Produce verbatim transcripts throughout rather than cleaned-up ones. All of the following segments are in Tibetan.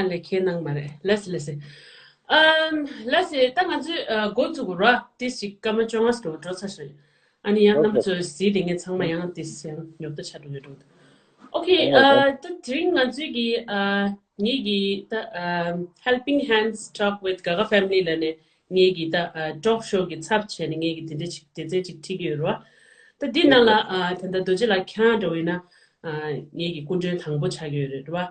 ལས་ཁྱེད་གནང་མ་རེད། ལགས་སེ་ལགས་སེ། ཨམ། ལགས་སེ། ད་ང་ཚོས་ཨ་འགོ་བཙུགས་དགོས་ར། ཏིས་ཅིག་སྐར་མ་བཅོ་ལྔ་ཙམ་འགྲོ་ཚར་སོང་། ཨ་ནི་ཡང་རྣམ་པ་ཚོས་གཟིགས་བསྡད་མཁན་ཚང་མ་ཡང་ཏིས་ཡང་ཉོབ་ཏོ་ཆགས་འགྲོ་ཡོད་འགྲོ། ཨོ་ཁེ། ཨ་ད་དེ་རིང་ང་ཚོས་ཀྱི་ཨ་ངེད་ཀྱི་ད་ཨམ་Helping Hands Talk with Gaga Family ལབ་ནས་ངེད་ཀྱི་ད་ཨ་ཊོག་ཤོ་གི་ཚབ་བྱས་ནས་ངེད་ཀྱི་དེ་འདྲ་ཅིག་སྡེ་ཚན་ཅིག་ཁྲིད་ཀྱི་ཡོད་རེད་བ། ད་འདི་ནང་ལ་ཨ་ད་ད་རྡོ་རྗེ་ལགས་ཁྱེད་རང་འདྲ་བོ་ཡིན་ན་ཨ་ངེད་ཀྱི་སྐུ་མགྲོན་དང་པོ་ཆགས་ཀྱི་ཡོད་རེད་བ།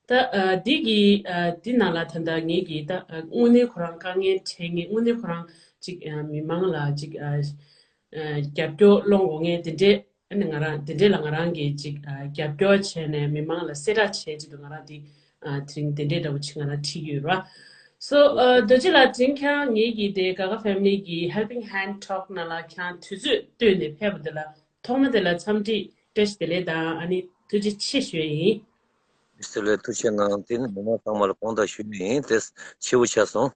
ད་ཨ་འདི་གི་ཨ་འདི་ནང་ལ་ད་ད་ངེད་ཀྱི་ད་ཨ་དངོས་གནས་ཁོ་རང་དཀའ་ངལ་འཕྲད་མཁན། དངོས་གནས་ཁོ་རང་ཅིག་ཨ་མི་མང་ལ་ཅིག་ཨ་ཨ་རྒྱབ་སྐྱོར་སློང་དགོས་མཁན་དེ་འདྲས། ཨ་ནི་ང་རང་དེ་འདྲས་ལ་ང་རང་གིས་ཅིག་ཨ་རྒྱབ་སྐྱོར་བྱས་ནས་མི་མང་ལ་གསལ་བསྒྲགས་བྱས་ཅིག་ཏུ་ང་རང་འདི་ཨ་དེ་རིང་དེ་འདྲས་འདྲ་བོ་ཅིག་ང་རང་ཁྲིད་ཀྱི་ཡོད་ར། སོ་ཨ་རྡོ་རྗེ་ལགས། དེ་རིང་ཁྱེད་རང་ངེད་ཀྱི་དེ་Gaga Family གི་Helping Hand Talk ནང་ལ་ཁྱེད་རང་དུས་ཚོད་བཏོན་ནས་ཕེབས་པ་དེ་ལ་ཐོག་མ་དེ་ལ་འཚམས་འདྲི་བཀྲ་ཤིས་བདེ་ལེགས་དང་ཨ་ནི་ཐུགས་རྗེ་ཆེ་ཞུ་ཡ་ཡིན། བདེ་ལེགས། ཐུགས་རྗེ་གནང་། དེ་ནི་མི་མང་ཚང་མ་ལ་དགོངས་དག་ཞུ་ཡ་ཡིན། དེ་ཕྱི་པོ་ཆགས་སོང་།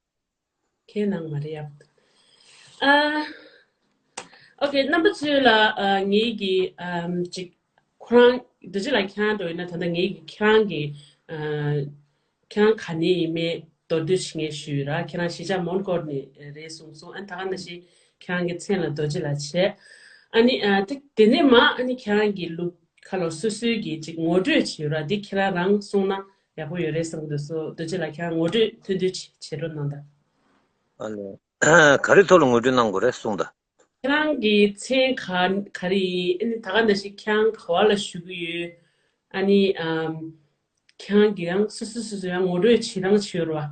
ཁྱེད་གནང་མ་རེད་ཡ། ཨ། ཨོ་ཁེ། རྣམ་པ་ཚོས་ལ་ཨ་ངེད་ཀྱི་ཨམ་ཅིག་ཁོ་རང་རྡོ་རྗེ་ལགས་ཁྱེད་རང་འདྲ་བོ་ཡིན་ན་ད་ལྟ་ངེད་ཀྱི་ཁྱེད་རང་གི་ཨ་ཁྱེད་རང་ག་ནས་ཡིན་མིན་མདོར་བསྡུས་ཤིག་ངས་ཞུས་ར། ཁྱེད་རང་གཞིས་ཆགས་མོན་གྷོ་ནས་རེད་གསུངས་སོང་། ཨ་ནི་ད་ག་ནང་བཞིན་ཁྱེད་རང་གི་མཚན་ལ་རྡོ་རྗེ་ལགས་བྱས། ཨ་ནི་ཨ་དེ་དེ་ནས་མ་ཨ་ནི་ཁྱེད་རང་གི་ལུགས་ཁ་ལོ་སོ་སོའི་གི་ཅིག་ངོ་སྤྲོད་བྱས་ཡོད་ར། འདི་ཁྱེད་རང་རང་གསུངས་ན་ཡག་པོ་ཡོད་རེད་བསམ་གི་འདུག་སོ་རྡོ་རྗེ་ལགས་ཁྱེད་རང་ངོ་སྤྲོད་ཐུང་ཐུང་ཅིག་བྱེད་རོགས་གནང་དང་། ཨ་ལས། ག་རེ་ཐོག་ལ་ངོ་སྤྲོད་གནང་དགོས་རེད་གསུངས་དང་། ཁྱེད་རང་གི་མཚན་ག་ག་རེ་ཡིན། ཨ་ནི་ད་ག་ནང་བཞིན་ཁྱེད་རང་ག་བ་ལ་བཞུགས་ཀྱི་ཡོད། ཨ་ནི་ཨམ་ཁྱེད་རང་གི་ཡང་སོ་སོ་སོ་སོ་ཡང་ངོ་སྤྲོད་བྱེད་སྟངས་བྱོས་རོགས།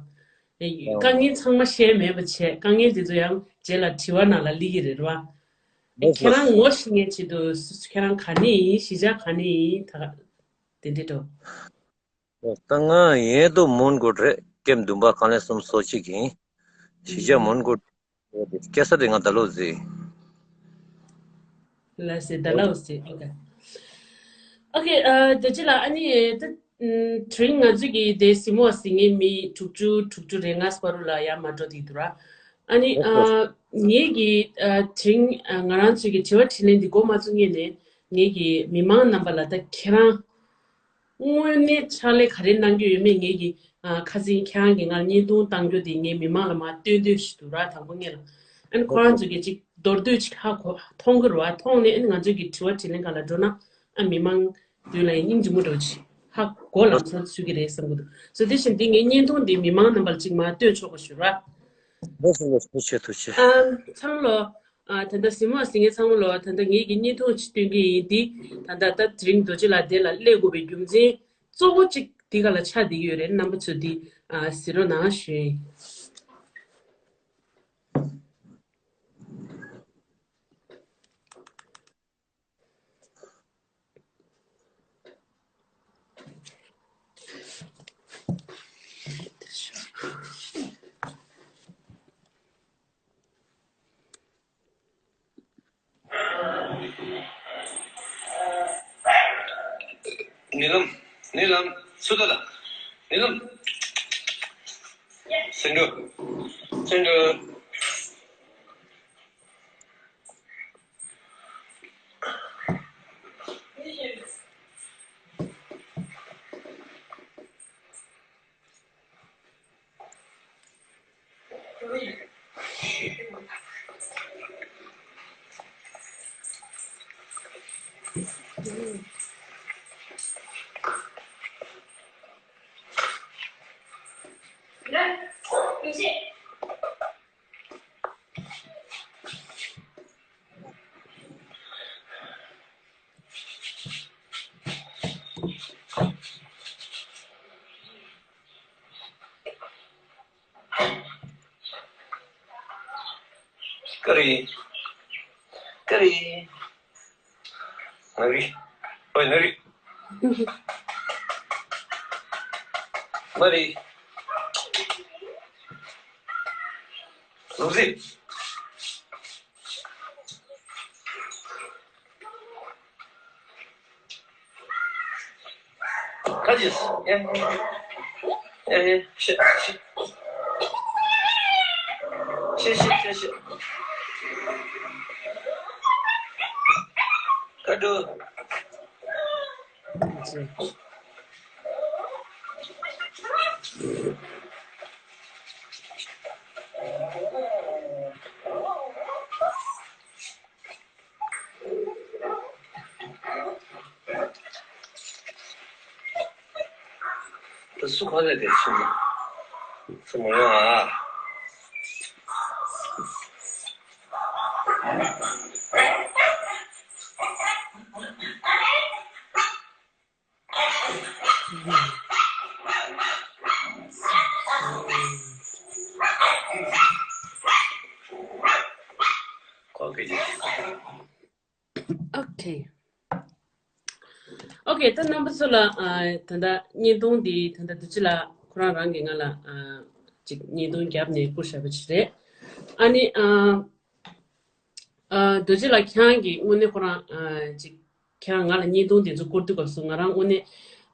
ཨ། དཀའ་ངལ་ཚང་མ་བཤད་མེད་པ་བྱས། དཀའ་ངལ་དེ་ཚོ་ཡང་རྗེས་ལ་དྲི་བ་ནང་ལ་སླེབས་ཀྱི་རེད་རོགས། ཨ། ལགས་ཁྱེད་རང་ངོ་ཤེས་མཁན་ཆེད་དུ་སོ་སོ་ཁྱེད་རང་ག་ནས་ཡིན། གཞིས་ཆགས་ག་ནས་ཡིན། ད་ག་དེ་འདྲས་འགྲོ། ད་ང་ཡིན་དུ་མོན་གྷོ་རེད། ཀེམ་བདུན་པ་ཁང་ལས་གསུམ་ཚོ་གཅིག་ཡིན། གཞིས་ཆགས་མོན་གྷོ། སྐྱེས་ས་དེ་ང་ད་ལོ་ཟིན། ལ་སེ་ད་ལོ་ཟིན། ཨོ་ཁེ། ཨོ་ཁེ། ཨ་རྡོ་རྗེ་ལགས། ཨ་ནི་ད་དེ་རིང་ང་ཚོ་གི་དེ་གཟིགས་མོ་གཟིགས་མཁན་མི་དྲུག་ཅུ་དྲུག་ཅུ་རེ་ལྔ་བར་དུ་ལ་ཡར་མར་འགྲོ་བསྡད་འདུག་ར། ཨ་ནི་ཨ་ངེད་ཀྱི་ཨ་དེ་རིང་ཨ་ང་རང་ཚོའི་གི་དྲི་བ་དྲིས་ལན་འདི་འགོ་མ་བཙུགས་སྔོན་ནས་ངེད་ཀྱི་མི་མང་རྣམ་པ་ལ་ད་ཁྱེད་རང་དངོས་གནས་ཕྱག་ལས་ག་རེ་གནང་གི་ཡོད་མེད་ངེད་ཀྱི་ཨ་ཁ་སང་ཁྱེད་རང་གིས་ང་ལ་བརྙན་ཐུང་བཏང་རྒྱུ་དེ་ངས་མི་མང་ལ་མར་སྟོན་སྟོན་ཞིག་འདུག་ར། དང་པོ་ངེད་ལ་ཨ་ནི་ཁོ་རང་ཚོ་གིས་ཅིག་མདོར་བསྡུས་ཅིག་ཧ་གོ་མཐོང་གི་རེད་བ། མཐོང་ནས་ཨ་ནི་ང་ཚོའི་གི་དྲི་བ་དྲིས་ལན་སྒང་ལ་འགྲོ་ན་ཨ་མི་མང་མདུན་ལ་ཡང་སྙིང་རྗེ་མོ་འདྲ་བོ་ཅིག་ཧ་གོ་ལ་ཚོར་ཚུད་ཀྱི་རེད་བསམ་གི་འདུག་སོ་དེ་བཞིན་འདི་ངའི་བརྙན་ཐུང་འདི་མི་མང་རྣམ་པ་ལ་ཅིག་མར་སྟོན་ཆོག་གོ་ཞུ་ར། ལགས་སོ་ལགས་སོ། ཐུགས་རྗེ་ཆེ། ཐུགས་རྗེ་ཆེ། ཨ་ཚང་མ་ལོ། ཨ་ད་ལྟ་གཟིགས་མོ་གཟིགས་མཁན་ཚང་མ་ལོ། ད་ལྟ་ངེད་ཀྱི་བརྙན་ཐུང་ཅིག་སྟོན་གྱི་ཡིན། འདི་ད་ལྟ་ད་དེ་རིང་རྡོ་རྗེ་ལགས་འདི་ལ་སླེབས་དགོས་པའི་རྒྱུ་མཚན་གཙོ་བོ་གཅིག་འདི་ག་ལ་ཆགས་བསྡད་ཀྱི་ཡོད་རེད། རྣམ་པ་ཚོ་འདི་ཨ་གཟིགས་རོགས་གནང་ཞུ་ཡིན། ཉེ་ལམ། ཉེ་ལམ། སུ་ད་ལ། ཉེ་ལམ། སེང་འགྲོ། སེང་འགྲོ། ཀ་རི། ཀ་རི། ནག་རི། ཨོའི་ནག་རི། མ་རི། ལུག་རྫི། ཁ་ཅིག་ཡ། ཡ་ཡ། ཤ་ཤ། ཤ་ཤ་ཤ་ཤ། ཁ་དྲོ། ད་སུ་ག་ལས་དེ་ཕྱིན་ན་སུ་མ་ཡོང་ཨ། ཨོ་ཁེ། ཨོ་ཁེ། ད་རྣམ་པ་ཚོ་ལ་ཨ་ད་ལྟ་བརྙན་ཐུང་འདི་ད་ལྟ་འདི་ཅི་ལ་ཁོ་རང་རང་གིས་ང་ལ་ཨ་ཅིག་བརྙན་ཐུང་བརྒྱབ་ནས་བསྐུར་བཞག་པ་ཅིག་རེད། ཨ་ནི་ཨ་ཨ་རྡོ་རྗེ་ལགས་ཁྱེད་རང་གིས་དངོས་གནས་ཁོ་རང་ཨ་ཅིག་ཁྱེད་རང་ང་ལ་བརྙན་ཐུང་འདི་ཚོ་བསྐུར་དུས་སྐབས་སུ་ང་རང་དངོས་གནས་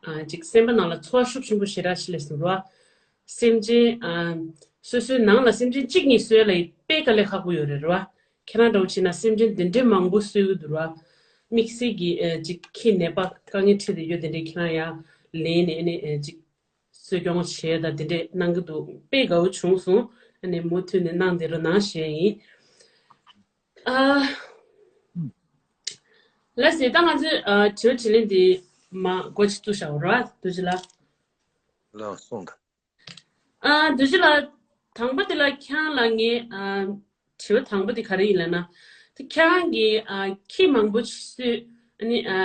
ཨ་ཅིག་སེམས་པ་ནང་ལ་ཚོར་བ་ཤུགས་ཆེན་པོ་ཞེ་དྲག་ཞིག་སླེབས་སོང་ར། སེམས་ཅན་ཨ་སོ་སོའི་ནང་ལ་སེམས་ཅན་གཅིག་གཉིས་གསོད་ལ་དཔེ་དཀའ་ལས་ཁག་པོ་ཡོད་རེད་ར། ཁྱེད་རང་འདྲ་བོ་བྱས་ན་སེམས་ཅན་འདི་འདྲའི་མང་པོ་གསོད་ཀྱི་འདུག་ར། དམིགས་བསལ་གྱི་ཨ་ཅིག་ཁྱི་ནད་པ་དཀའ་ངལ་འཕྲད་དེ་ཡོད་དེ་འདྲའི་ཁྱེད་རང་ཡར་ལེན་ནས་ཨ་ནི་ཨ་ཅིག་གསོ་སྐྱོང་བྱས་དང་དེ་འདྲས་གནང་གི་འདུག་དཔེ་དགའ་བོ་བྱུང་སོང་། ཨ་ནི་མུ་མཐུད་ནས་གནང་བསྡད་རོགས་གནང་ཞུ་ཡ་ཡིན། ཨ། ལགས་སེ། ད་ང་ཚོས་ཨ་དྲི་བ་དྲིས་ལན་འདི་མ་འགོ་ཅིག་བཙུགས་བཞག་རོགས་རྡོ་རྗེ་ལགས། ལགས་སོང་ད། ཨ་རྡོ་རྗེ་ལགས། དང་པོ་དེ་ལ་ཁྱེད་རང་ལ་ངས་ཨ་དྲི་བ་དང་པོ་དེ་ག་རེ་ཡིན་ལབ་ན། དེ་ཁྱེད་རང་གིས་ཨ་ཁྱི་མང་པོ་གསོད་ཨ་ནི་ཨ་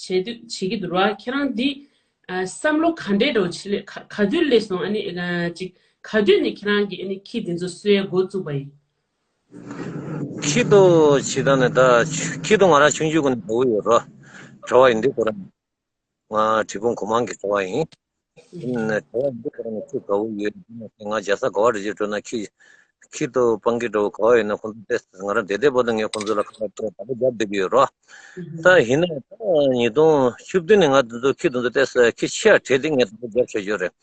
བྱེད་དུས་བྱེད་ཀྱི་འདུག་ར། ཁྱེད་རང་འདི་ཨ་བསམ་བློ་ག་འདྲས་འདྲ་བོ་ཅིག་སླེབས་ག་ག་དུས་སླེབས་སོང་། ཨ་ནི་ཨ་ཅིག་ག་དུས་ནས་ཁྱེད་རང་གིས་ཨ་ནི་ཁྱི་འདི་ཚོ་གསོད་ཡ་འགོ་བཙུགས་པ་ཡིན། ཁྱི་དང་བྱེད་སྟངས་ནི་ད་ཁྱི་དང་ང་རང་ཆུང་ཆུང་ཀུན་ནས་འགྲོ་གི་ཡོད་ར། གྲྭ་བ་ཡིན་དུས་ཁོ་རང་། ང་གྲི་གུམ་གོ་མང་གི་གྲྭ་བ་ཡིན། ཨུམ། གྲྭ་བ་ཡིན་དུས་ཁོ་རང་ཁྱི་དགའ་བོ་ཡོད། ང་རྒྱལ་ས་ག་བ་རེ་ཅིག་འགྲོ་ན་ཁྱི་ཁྱི་དང་སྤང་ཁྱི་འདྲ་བོ་ག་བ་ཡོད་ན་ཁོང་ཚོ་ཏོག་ཙམ་ང་རང་བསྡད་བསྡད་པ་དང་ངས་ཁོང་ཚོ་ལ་ཁ་ལག་སྤྲད་དགའ་བོ་རྒྱབ་བསྡད་ཀྱི་ཡོད་ར། ད་ཡིན་ན་ད་ཉིས་སྟོང་བཅུ་བདུན་ནས་ང་དེ་ཚོ་ཁྱི་དེ་ཚོ་ཏོག་ཙམ་ཁྱི་ཆེ་བ་བྲལ་ཏེ་ངས་དེ་ཚོ་རྒྱབ་བྱས་ཡོད་རེད།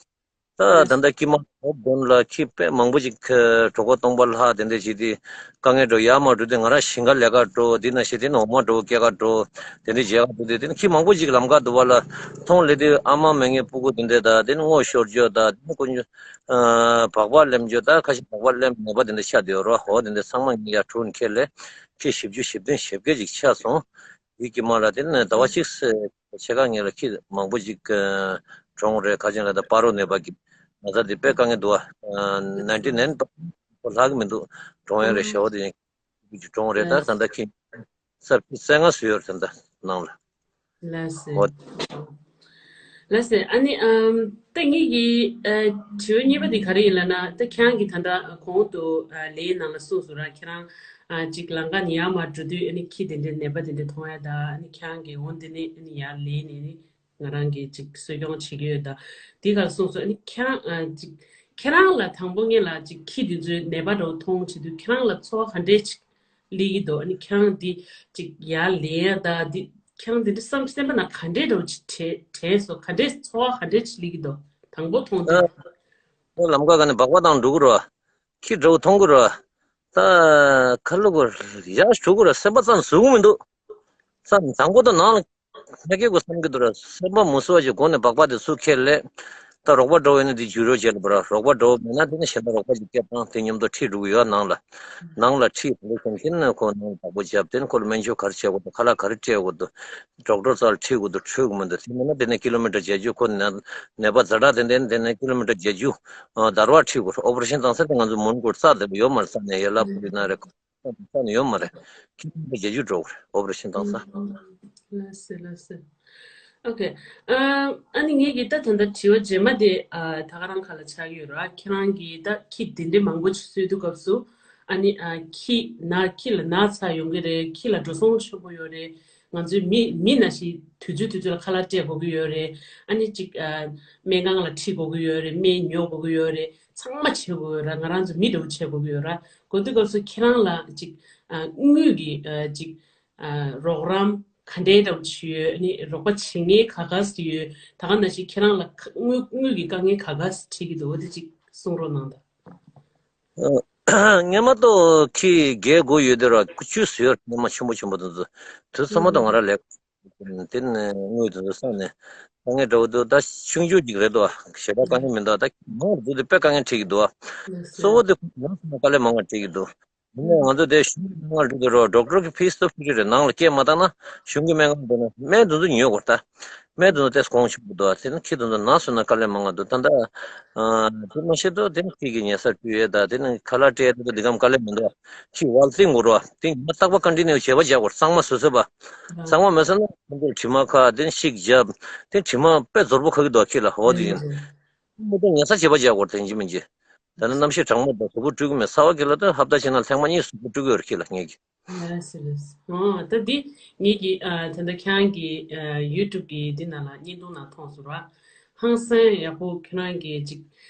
ད་ད་ལྟ་ཁྱི་མ་འོབ་དགོན་ལ་ཁྱི་དཔེ་མང་པོ་ཅིག་གྲོད་ཁོག་སྟོང་པ་ལྷག་དེ་འདྲ་བྱས་ཏེ་དཀའ་ངལ་འགྲོ་ཡར་མར་འགྲོ་དུས་ང་རང་ཞིང་ཁ་ལས་ཀ་འགྲོ། དེ་ནང་བཞིན་དེ་ནས་འོ་མ་འགྲོ་སྐྱེལ་ག་འགྲོ། དེ་འདྲ་བྱེད་ག་འགྲོ་དུས་དེ་ནས་ཁྱི་མང་པོ་ཅིག་ལམ་ཁ་དུ་བ་ལ་མཐོང་སླེབས་དུས་ཨ་མ་མ་ངའི་སྤུ་གུ་དེ་འདྲ་དང་དེ་ནས་སྔོ་ཤོར་འཇོག་དང་དེ་ནས་ཀུན་སྤྱོད་བག་པ་ལེམ་འཇོག་དང་ཁ་ཤས་བག་པ་ལེམ་ནད་པ་དེ་འདྲ་ཆགས་བསྡད་ཡོད་ར། འོ་དེ་འདྲ་ཚང་མ་ངས་ཡར་དྲུག་ནས་ཁྱེར་ལས་ཁྱི་བཞི་བཅུ་ཞེ་བདུན་ཞེ་བརྒྱད་ཅིག་ཆགས་སོང་། དེ་གི་མ་ལ་དེ་ནས་ཟླ་བ་གཅིག་ཕྱེད་ཀ་ངེད་ལ་ཁྱི་མང་པོ་ཅིག་གྲོངས་རེད། ཁ་ཅིག་ལ་ད་སྤ་རོ་ནད་པ་གི་ན་ཚ་དེ་དཔེ་དཀའ་ངལ་འདུག་ཨ། ནན་ཏི་ནན་པ་ལྷག་གི་མི་འདུག་གྲོངས་ཡོད་རེད་ཞེ་བོ་དེ་ཡིན་གྱི་གྲོངས་རེད། ད་ད་ལྟ་ཁྱི་ས་ཕྱི་བཙན་ང་སུ་ཡོད་རེད་ད་ནང་ལ། ལགས་སེ། ལགས་སེ། ཨ་ནི་ཨམ་ད་ངེད་ཀྱི་ཨ་དྲི་བ་གཉིས་པ་དེ་ག་རེ་ཡིན་ལབ་ན། ད་ཁྱེད་རང་གིས་ད་ལྟ་གོང་དུ་ཨ་ལེའི་ནང་ལ་གསུངས་སོང་ར། ཁྱེད་རང་ཨ་ཅིག་ལམ་ཁ་ནས་ཡར་མར་འགྲོ་དུས་ཨ་ནི་ཁྱི་དེ་འདྲའི་ནད་པ་དེ་འདྲ་མཐོང་ཡ་ད་ཨ་ནི་ཁྱེད་རང་གིས་འོ་འདི་ནས་ཨ་ནི་ཡར་ལེའི་ནས་ནི་ང་རང་གིས་ཅིག་གསོ་སྐྱོང་བྱེད་ཀྱི་ཡོད་ད། དེ་ག་རེ་གསུངས་སོང་། ཨ་ནི་ཁྱེད་རང་ཨ་ཅིག་ཁྱེད་རང་ལ་དང་པོ་ངེད་ལ་ཅིག་ཁྱི་དེ་ཚོའི་ནད་པ་འདྲ་བོ་མཐོང་བྱེད་དུས་ཁྱེད་རང་ལ་ཚོར་བ་ག་འདྲས་ཅིག་སླེབས་ཀྱི་འདུག་ཨ་ནི་ཁྱེད་རང་འདི་ཅིག་ཡར་ལེན་ཡ་ད་འདི་ཁྱེད་རང་འདི་འདྲ་བསམ་སེམས་པ་ནང་ག་འདྲས་འདྲ་བོ་ཅིག་དྲན་དྲན་སོང་། ག་འདྲས་ཚོར་བ་ག་འདྲས་ཅིག་སླེབས་ཀྱི་འདུག་དང་པོ་མཐོང་དུས། ཨ་ལམ་ཁ་ག་ནས་སྦག་སྦག་བཏང་འགྲོ་གི་རེད། ཁྱི་འདྲ་བོ་མཐོང་གི་རེད། ད་ཁ་ལོ་གོ་ཡར་འགྲོ་གི་རེད། སེམས་པ་ཙམ་ཟུག་གི་མི་འདུག་ཙམ་དང་པོ་ད་ནང་ལ་ཧ་གེ་གོ་བསམ་གི་འདུག་ར། སེམས་པ་མི་སོ་བ་ཞིག་སྒོ་ནས་སྦག་སྦག་དེ་ཚུར་ཁྱེར་ལས། ད་རོགས་པ་འདྲ་བོ་ཡིན་ན་དེ་འཇུས་རོགས་བྱེད་ལ་བ་ར། རོགས་པ་འདྲ་བོ་མེད་ན་དེ་ནི་གཞན་པ་རོགས་པ་ཞིག་སྐད་བཏང་དེ་མཉམ་དུ་ཁྲིད་འགྲོ་གི་ཡོད་ནང་ལ། ནང་ལ་ཁྲིད་དེ་ལས་ཀྱང་ཤིན་ན་ཁོ་ནང་བདག་པོ་བརྒྱབ་དེ་ནི་ཁོ་ལ་སྨན་བཅོས་ག་རེ་བྱེད་དགོས་འདུག་ཁ་ལག་ག་རེ་སྤྲད་དགོས་འདུག་ཌོག་ཊར་རྩ་ལ་ཁྲིད་དགོས་འདུག་ཁྲིད་དགོས་མི་འདུག་དེ་མིན་ན་དེ་ནས་ཀི་ལོ་མི་ཊར་བརྒྱད་ཅུ་ཁོ་ནད་ནད་པ་ཛ་དྲག་དེ་འདྲ་དེ་ནས་ཀི་ལོ་མི་ཊར་བརྒྱད་ཅུ་དར་བ་ཁྲིད་དགོས། ཨོ་པ་རེ་ཤན་བཏང་ས་དེ་ང་ཚོ་མོན་གྷོར་རྩ་དེ་ལ་ཡོད་མ་རེད། ས་ནས་ཡ་ལ་པུ་རི་ན་རེ། ས་ནས་ཡོད་མ་རེད། ཁྱི་རྒྱ་རྒྱུ་འགྲོ་གི་རེད། ཨོ་པ་རེ་ཤན་བཏང་ས། ལགས་སེ། ལགས་སེ། ཨོ་ཁེ། ཨ་ཨ་ནི་ངེད་ཀྱི་ད་ད་ལྟ་དྲི་བ་རྗེས་མ་དེ་ཨ་ད་ག་རང་ཁ་ལ་ཆགས་ཀྱི་ཡོད་ར། ཁྱེད་རང་གིས་ད་ཁྱི་དེ་འདྲའི་མང་པོ་ཅིག་གསོད་དུས་སྐབས་སུ་ཨ་ནི་ཨ་ཁྱི་ན་ཁྱི་ལ་ན་ཚ་ཡོང་གི་རེད། ཁྱི་ལ་འགྲོ་སོང་ཆེན་པོ་ཡོད་རེད། ང་ཚོའི་མི་མི་ན་ཞིག་དུས་ཚོད་དུས་ཚོད་ལ་ཁ་ལག་སྤྲད་དགོས་ཀྱི་ཡོད་རེད། ཨ་ནི་ཅིག་ཨ་སྨན་ཁང་ལ་ཁྲིད་དགོས་ཀྱི་ཡོད་རེད། སྨན་ཉོ་དགོས་ཀྱི་ཡོད་རེད། ཚང་མ་བྱེད་དགོས་ཡོད་ར། ང་རང་ཚོ་མི་འདྲ་བོ་བྱེད་དགོས་ཀྱི་ཡོད་ར། གོ་དུས་སྐབས་སུ་ཁྱེད་རང་ལ་ཅིག་ཨ་དངུལ་གྱི་ཨ་ཅིག་ཨ་རོགས་རམ་ག་འདྲའི་འདྲ་བོ་ཅིག་ཡོད། ཨ་ནི་རོགས་པ་བྱེད་མཁན་ག་ག་ཟེར་ཡོད། ད་ག་ནང་བཞིན་ཁྱེད་རང་ལ་ཁ་དངུལ་དངུལ་གྱི་དཀའ་ངལ་ག་ག་ཟེར་འཕྲད་ཀྱི་འདུག་འོ་དེ་ཅིག་གསུང་རོགས་གནང་དང་། སྔོན་མ་ཏོག་ཁྱི་བརྒྱད་དགུ་ཡོད་དེ་ར་བཅུ་ཟེར་ཡོད། སྔོན་མ་ཆེན་པོ་ཆེན་པོ་དེ་ཚོ་དུས་ཚོད་མ་གཏོགས་ང་རང་ལས་དེ་ནས་དངུལ་དེ་ཚོ་བསགས་ནས་ དཀའ་ངལ་འདྲ་བོ་འདུག་ད་ཆུང་ཆུང་ཅིག་རེད་དོ། ཞེ་དྲག་དཀའ་ངལ་མི་འདུག་ད་མང་རུ་འདུག་དེ་དཔེ་དཀའ་ངལ་འཕྲད་ཀྱི་འདུག་གཙོ་བོ་དེ་ཁོ་ནང་སོང་ན་དཀའ་ལས་མང་བ་འཕྲད་ཀྱི་འདུག་དེ་ནས་ང་ཚོ་དེ་གཞུང་གི་མ་དངུལ་སྤྲོད་དུས་རོགས་ཌོག་ཊར་གི་ཕི་སི་སུབ་སི་ཊི་ཊུ་རེད། ནང་ལ་སྐད་མ་བཏང་ན་གཞུང་གི་སྨན་ཁང་འགྲོ་ན་སྨན་དེ་ཚོ་ཉོ་དགོས་ད། སྨན་དེ་ཚོ་ཏོག་ཙམ་གོང་ཆེན་པོ་འདུག་དེ་ནི་ཁྱི་དེ་ཚོ་ནང་སོང་ན་དཀའ་ལས་མང་བ་འདུག་ད་ལྟ་ཨ་དེ་མ་ཤེས་དོ། དེ་ནི་ཁྱི་གི་ཉལ་ས་སྤྲོད་ཡས་ད་དེ་ནི་ཁ་ལག་སྤྲད་ཡས་དེ་ཚོ་འདི་གམ་དཀའ་ལས་མི་འདུག་ཁྱི་ཝལ་ཏིང་འགོར་བ་དེ་ཉི་མ་རྟག་པ་ཀོན་ཊི་ནིའུ་བྱེད་པ་བྱ་དགོས། གཙང་མ་བཟོ་བཟོས་པ། གཙང་མ་མེད་ས་ན་ཁོང་ཚོར་དྲི་མ་ཁ་དེ་ནི་ཤིག་བརྒྱབ། དེ་དྲི་མ་དཔེ་རྫོར་པོ་ཁ་གི་འདུག་ཁྱི་ལ། འོ་དེ་ཡིན། མི་དང་ཉལ་ས་བྱེད་པ་བྱ་དགོས་དེ་ཡིན་གཅིག་མིན་གཅིག་ད་ནི་གནམ་གཤིས་གྲང་མོ་དང་གཟུགས་པོ་བཀྲུ་གི་མེད། ཚ་བ་གི་ལ་ད་ཧབ་ཏ་ཕྱིན་ན་ཐེངས་མ་གཉིས་གཟུགས་པོ་བཀྲུ་གི་ཡོད་རེད་ཁྱི་ལ་ངེད་ཀྱི། ལགས་སོ་ལགས་སོ། ཨོ་ད་འདི་ངེད་ཀྱི་ཨ་ད་ལྟ་ཁྱེད་རང་གི་ཨ་ཡུ་ཊུབ་གི་འདི་ནང་ལ་བརྙན་ཐུང་ནང་མཐོང་སོང་ར། ཧང་སང་ཡག་པོ་ཁྱེད་རང་གི་ཅིག་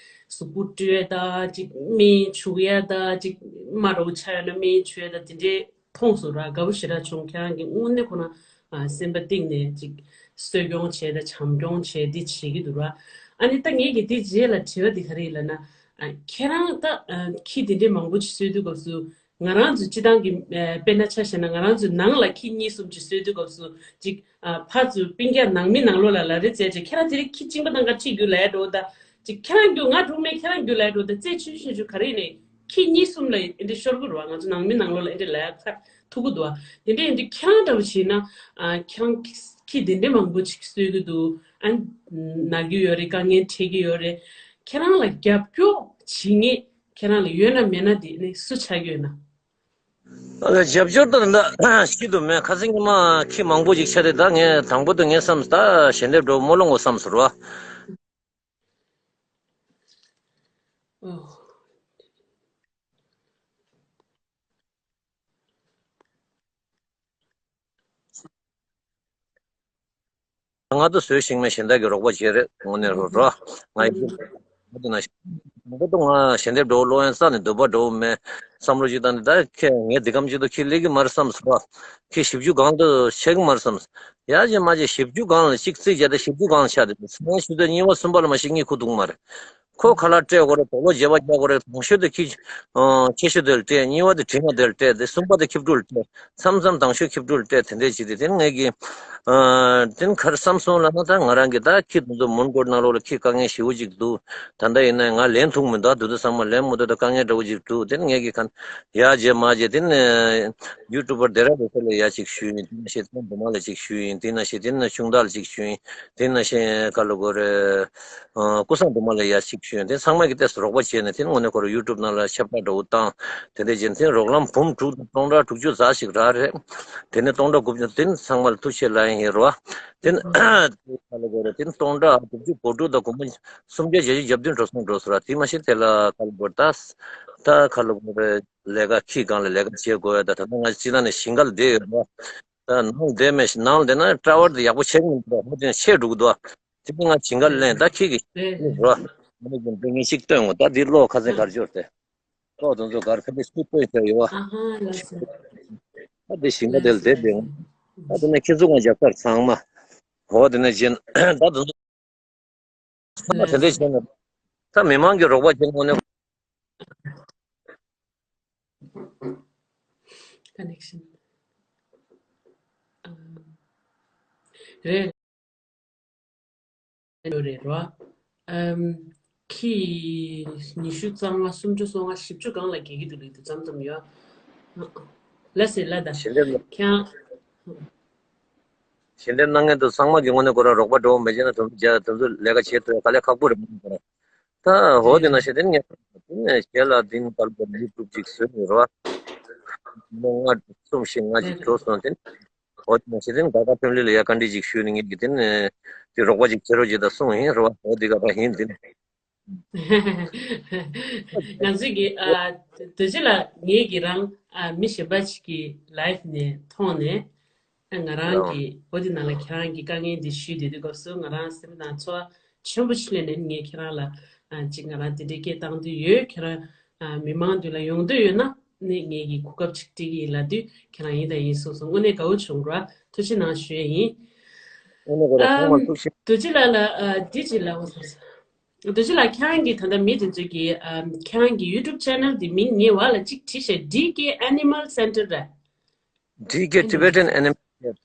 གཟུགས་པོ་བཀྲུ་ཡས་ད་ཅིག་སྨན་བྱུག་ཡས་ད་ཅིག་དམར་རོ་ཆགས་ཡོད་ན་སྨན་བྱུག་ཡས་ད་དེ་འདྲའི་མཐོང་སོང་ར། དགའ་པོ་ཞེ་དྲག་བྱུང་། ཁྱེད་རང་གི་དངོས་གནས་ཁོ་ན་ཨ་སེམས་པ་གཏིང་ནས་ཅིག་གསོ་སྐྱོང་བྱས་ད་བྱམས་སྐྱོང་བྱས་འདི་བྱེད་ཀྱི་འདུག་ར། ཨ་ནི་ད་ངེད་ཀྱི་འདི་རྗེས་ལ་དྲི་བ་འདི་ག་རེ་ཡིན་ལབ་ན། ཨ་ཁྱེད་རང་ད་ཨ་ཁྱི་འདི་འདྲའི་མང་པོ་ཅིག་གསོ་དུས་སྐབས་སུ་ང་རང་ཚོ་སྤྱི་བཏང་གི་ཨ་དཔེར་ན་ཆ་བཞག་ན་ང་རང་ཚོའི་ནང་ལ་ཁྱི་གཉིས་གསུམ་ཅིག་གསོ་དུས་སྐབས་སུ་ཅིག་ཨ་ཕར་ཚུར་སྤུན་ཀྱག་ནང་མི་ནང་ལོགས་ལ་ལབ་རེས་བྱས་བྱས་ཁྱེད་རང་དེ་རིང་ཁྱི་གཅིན་པ་ནང་ག་ཁྲིད་རྒྱུགས་ལབ་ཡ་འགྲོ་ད། ཅིག་ཁྱེད་རང་རྒྱུགས་ང་གྲོགས་མེད་ཁྱེད་རང་རྒྱུགས་ལབ་ཡ་འགྲོ་ད། རྩེད་ཆུང་ཆུང་ཆུང་ག་རེ་ཡིན་ནའི་ཁྱི་གཉིས་གསུམ་ལ་ཨེ་འདྲ་ཤོར་གི་རེད་བ། ང་ཚོ་ནང་མི་ནང་ལོགས་ལ་ཨེ་འདྲ་ལབ་ཡ་ཁ་ཐུག་གི་འདུག་བ། དེ་འདྲ་ཡིན་དུས་ཁྱེད་རང་འདྲ་བོ་བྱས་ན་ཨ་ཁྱེད་རང་ཁྱི་དེ་འདྲ་མང་པོ་ཅིག་གསོ་གི་འདུག་ཨ་ན་གི་ཡོད་རེད། དཀའ་ངལ་འཕྲད་ཀྱི་ཡོད་རེད། ཁྱེད་རང་ལ་རྒྱབ་སྐྱོར་བྱེད་མཁན་ཁྱེད་རང་ལ་ཡོད་ན་མེད་ན་དེ་ནི་སུ་ཆགས་ཀྱི་ཡོད་ན། ཨ་རྒྱབ་སྐྱོར་དང་ད་ཤི་དུ་མེད། ཁ་སང་ཉི་མ་ཁྱི་མང་པོ་ཅིག་ཆགས་ཏེ་ད་ངས་དང་པོ་དུ་ངས་བསམས་ད་ཞལ་འདེབས་འགྲོ་སྨོན་ལམ་འོ་བསམས་ཟེར་བ། ང་ཚོ་བཟོས་ཤིང་མེད་གཞན་དག་གི་རོགས་པ་བྱེད་རེད་དངོས་གནས་རོ་རོ། ང་ཡི་ང་ཚོ་ན་ང་ཚོ་ང་ཞལ་འདེབས་འགྲོ་ལོ་ཡན་ས་ནས་འདོད་པ་འགྲོ་མེད་བསམ་བློ་ཅིག་བཏང་ནས་ད་ཁྱེད་ངས་འདི་གམ་ཅིག་ཏུ་ཁྱེད་ལེགས་གི་མ་རེད་བསམས་རོ། ཁྱེད་ཞིབ་འཇུག་སྒང་དུ་ཆེ་གི་མ་རེད་བསམས། ཡ་ཅེ་མ་ཅེ་ཞིབ་འཇུག་སྒང་ལ་གཅིག་རྩིས་བྱས་ཏེ་ཞིབ་འཇུག་སྒང་ལ་ཆགས་ཏེ་ཚེ་ངན་ཞུ་དུས་གཉིས་པ་གསུམ་པ་ལ་མ་ཤི་གཉིད་ཁུག་འདུག་མ་རེད། ཁོ་ཁ་ལག་སྤྲད་དགོས་རེད། དུག་ལོག་བརྗེ་པ་རྒྱག་དགོས་རེད། དང་ཤོས་དེ་ཁྱི་ཨ་ཆེ་ཤོས་དེ་ལ་སྤྲད། གཉིས་པ་དེ་དྲི་མ་དེ་ལ་སྤྲད། དེ་གསུམ་པ་དེ་ཁྱི་ཕྲུག་ལ་སྤྲད། མཚམས་མཚམས་དང་ཤོས་ཁྱི་ཕྲུག་ལ་སྤྲད། དེ་འདྲས་བྱས་ཏེ་དེ་ནི་ངས་ཀྱི་ཨ་དེ་ནི་ག་རེ་བསམ་སོང་ལབ་ན་ད་ང་རང་གི་ད་ཁྱི་དེ་ཚོ་མོན་གྷོ་ནང་ལོགས་ལ་ཁྱི་དཀའ་ངལ་ཞེ་པོ་ཅིག་འདུག་ད་ལྟ་ཡིན་ན་ང་ལེན་ཐུབ་མི་འདུག་དེ་ཚོ་ཚང་མ་ལེན་མི་འདུག་ད་དཀའ་ངལ་འདྲ་བོ་ཅིག་འདུག་དེ་ནི་ངས་ཀྱི་ག་ཡ་བྱས་མ་བྱས་དེ་ནི་ཡུ་ཊུབ་པར་དེ་ར་བེ་ས་ལ་ཡ་ཅིག་ཞུས་ཡིན། དེ་ནི་ཤེས་ཚང་འདུ་མ་ལ་ཅིག་ཞུས་ཡིན། དེ་ནི་ཤེས་དེ་ནི་ཆུང་བདག་ལ་ཅིག་ཞུས་ཡིན། དེ་ནི་ཤེས་ག་ལ་གོ་རེ། ཨ་ཀུ་སང་དུ་མ་ལ་ཡ་གཅིག་ཞུས་ཡོད། དེ་ཚང་མ་གི་ཏོག་ཙམ་རོགས་པ་བྱས་ནས་དེ་ནི་དངོས་གནས་ཁོ་རང་ཡུ་ཊུབ་ནང་ལ་ཁྱབ་བསྒྲགས་འདྲ་བོ་བཏང་། དེ་འདྲ་བྱས་ནས་དེ་རོགས་ལམ་འབུམ་དྲུག་དང་སྟོང་ཕྲག་དྲུག་ཅུ་རྩ་ཞིག་རག་རེད། དེ་ནས་སྟོང་ཕྲག་དགུ་བཅུ་དེ་ནི་ཚང་མ་ལ་ཐུགས་རྗེ་ཆེ་ལབ་ཡིན་རོ། དེ་ནི་ག་ལ་གོ་རེ་དེ་ནི་སྟོང་ཕྲག་དགུ་བཅུ་གོ་དྲུག་དང་སྒོར་མོ་སུམ་བརྒྱ་བརྒྱད་ཅུ་གྱ་བདུན་འགྲོ་སོང་འགྲོ་སོང་ར། དེ་མ་གཞི་དེ་ལ་ག་ལ་གོ་རེ་ད་ད་ག་ལ་གོ་རེ་ལས་ཀ་ཁྱི་སྒང་ལ་ལས་ཀ་བྱེད་དགོས་ཡ་ད་ད་ལྟ་ང་སྤྱི་བཏང་ནས་ཞིང་ཁ་ལ་བསྡད་ཡོད་རོ། ད་ནང་བསྡད་མེད་ནང་བསྡད་ན་ཊ་ཝར་དེ་ཡག་པོ་ཆགས་ཀྱི་མི་འདུག་ཧོ་དེ་ཆད་འགྲོ་གི་འདུག་དེ་ང་ཇིང་ག་ལེན་ད་ཁྱེད་ཀྱི་རེད། རོ། ང་ཀྱི་འདི་ངས་ཤིག་སྟོན་ངོ་ད་འདི་ལོ་ཁ་སེང་གར་འབྱོར་ཏེ། ལོ་དོན་ཚོ་གར་ཁ་དེ་སུ་སྟོན་ཤར་ཡོད་བ། ཨ་ཧ་ལ་སོ། ད་འདི་ཞིང་ཁ་དེ་ལ་བསྡད་བསྡད་ངོ་། ད་དེ་ནས་ཁྱེད་ཚོ་ང་རྒྱབ་སར་ཚང་མ། ཧོ་དེ་ནས་རྗེན་ད་དོན་ཚོ་ཚང་མ་དེ་འདྲས་བྱས་ན། ད་མི་མང་གི་རོགས་པ་བྱེད་དངོས་གནས། Connection. རེད། རེད་རོ། ཨམ། ཁྱི་ཉི་ཤུ་རྩ་ལྔ་སུམ་ཅུ་སོ་ལྔ་བཞི་བཅུ་སྒང་ལ་རྒྱག་གི་འདུག་ལབ་འདུག་ཙམ་ཙམ་ཡོད། ལ་སེ་ལ་ད། ཞལ་འདེབས་ལ། ཁྱང་། ཞལ་འདེབས་གནང་མཁན་དུ་ཚང་མ་གི་ངོས་ནས་ཁོ་རང་རོགས་པ་འགྲོ་མི་བྱེད་ན་དུམ་བུ་བརྒྱ་དུམ་བུ་ལས་ཀ་བྱེད་ཐུབ་ཡ་དཀའ་ལས་ཁག་པོ་རེད་མ་ཁོ་རང་། ད་འོ་དེ་ན་ཞེ་དེ་ངས་དེ་ནས་ཞལ་ལ་དེ་ནི་ཀལ་པོ་ཡུ་ཊུབ་ཅིག་བཟོས་ནས་རོ། མོ་ལྔ་གསུམ་བཞི་ལྔ་ཅིག་འགྲོ་སོང་དེ། འོ་དེ་ན་ཞེ་དེ་ནི་དགའ་དགའ་ཕེམ་ལི་ལ་ཡ་བཀའ་འདྲི་ཅིག་ཞུས་ནས་ངས་ཀྱི་དེ་ནས་དེ་རོགས་པ་ཅིག་བྱེད་རོགས་བྱེད་ད་གསུངས་ཡིན་རོ། འོ་དེ་ག་པ་ཡིན་དེ་ནི། ང་ཚོས་ཀྱི་ཨ་དོ་ཅི་ལ་ངས་ཀྱི་རང་ཨ་མི་གཞན་པ་ཅིག་གི་ལའེབ་ནས་མཐོང་ནས་ཨ་ང་རང་གི་འོ་དེ་ནང་ལ་ཁྱེད་རང་གི་དཀའ་ངལ་འདི་ཞུས་བསྡད་དུས་སྐབས་སུ་ང་རང་སེམས་ནང་ཚོར་བ་ཆེན་པོ་ཞིག་སླེབས་ནས་ངས་ཁྱེད་རང་ལ་ཨ་ཅིག་ང་རང་དེ་འདྲའི་སྐད་བཏང་འདོད་ཡོད། ཁྱེད་རང་ཨ་མི་མང་མདུན་ལ་ཡོང་འདོད་ཡོད་ན་ནི་ངས་ཀྱི་གོ་སྐབས་ཅིག་སྤྲད་ཀྱི་ཡིན་ལབ་དུས་ཁྱེད་རང་ཡིན་དང་ཡིན་གསུངས་སོང་། དངོས་གནས་དགའ་བོ་བྱུང་ར། ཐུགས་རྗེ་གནང་ཞུ་ཡས་ཡིན། དངོས་གནས་ཁོ་རང་ཚང་མ་ཨམ། ཐུགས་རྗེ། དོ་ཅི་ལ་ལ་ཨ་འདི་ཅི་ལ་འོ་ཟེར། དོ་ཅི་ལ་ཁྱེད་རང་གི་ད་ལྟ་མི་དེ་ཚོ་གི་ཨམ་ཁྱེད་རང་གི་ཡུ་ཊུབ་ཆེ་ནལ་དེ་མིང་ངའི་བ་ལ་གཅིག་བྲིས་ཤག་ཌི་ཀེ་Animal Center ར། ཌི་ཀེ་Animal Tibetan Center. Animal Care.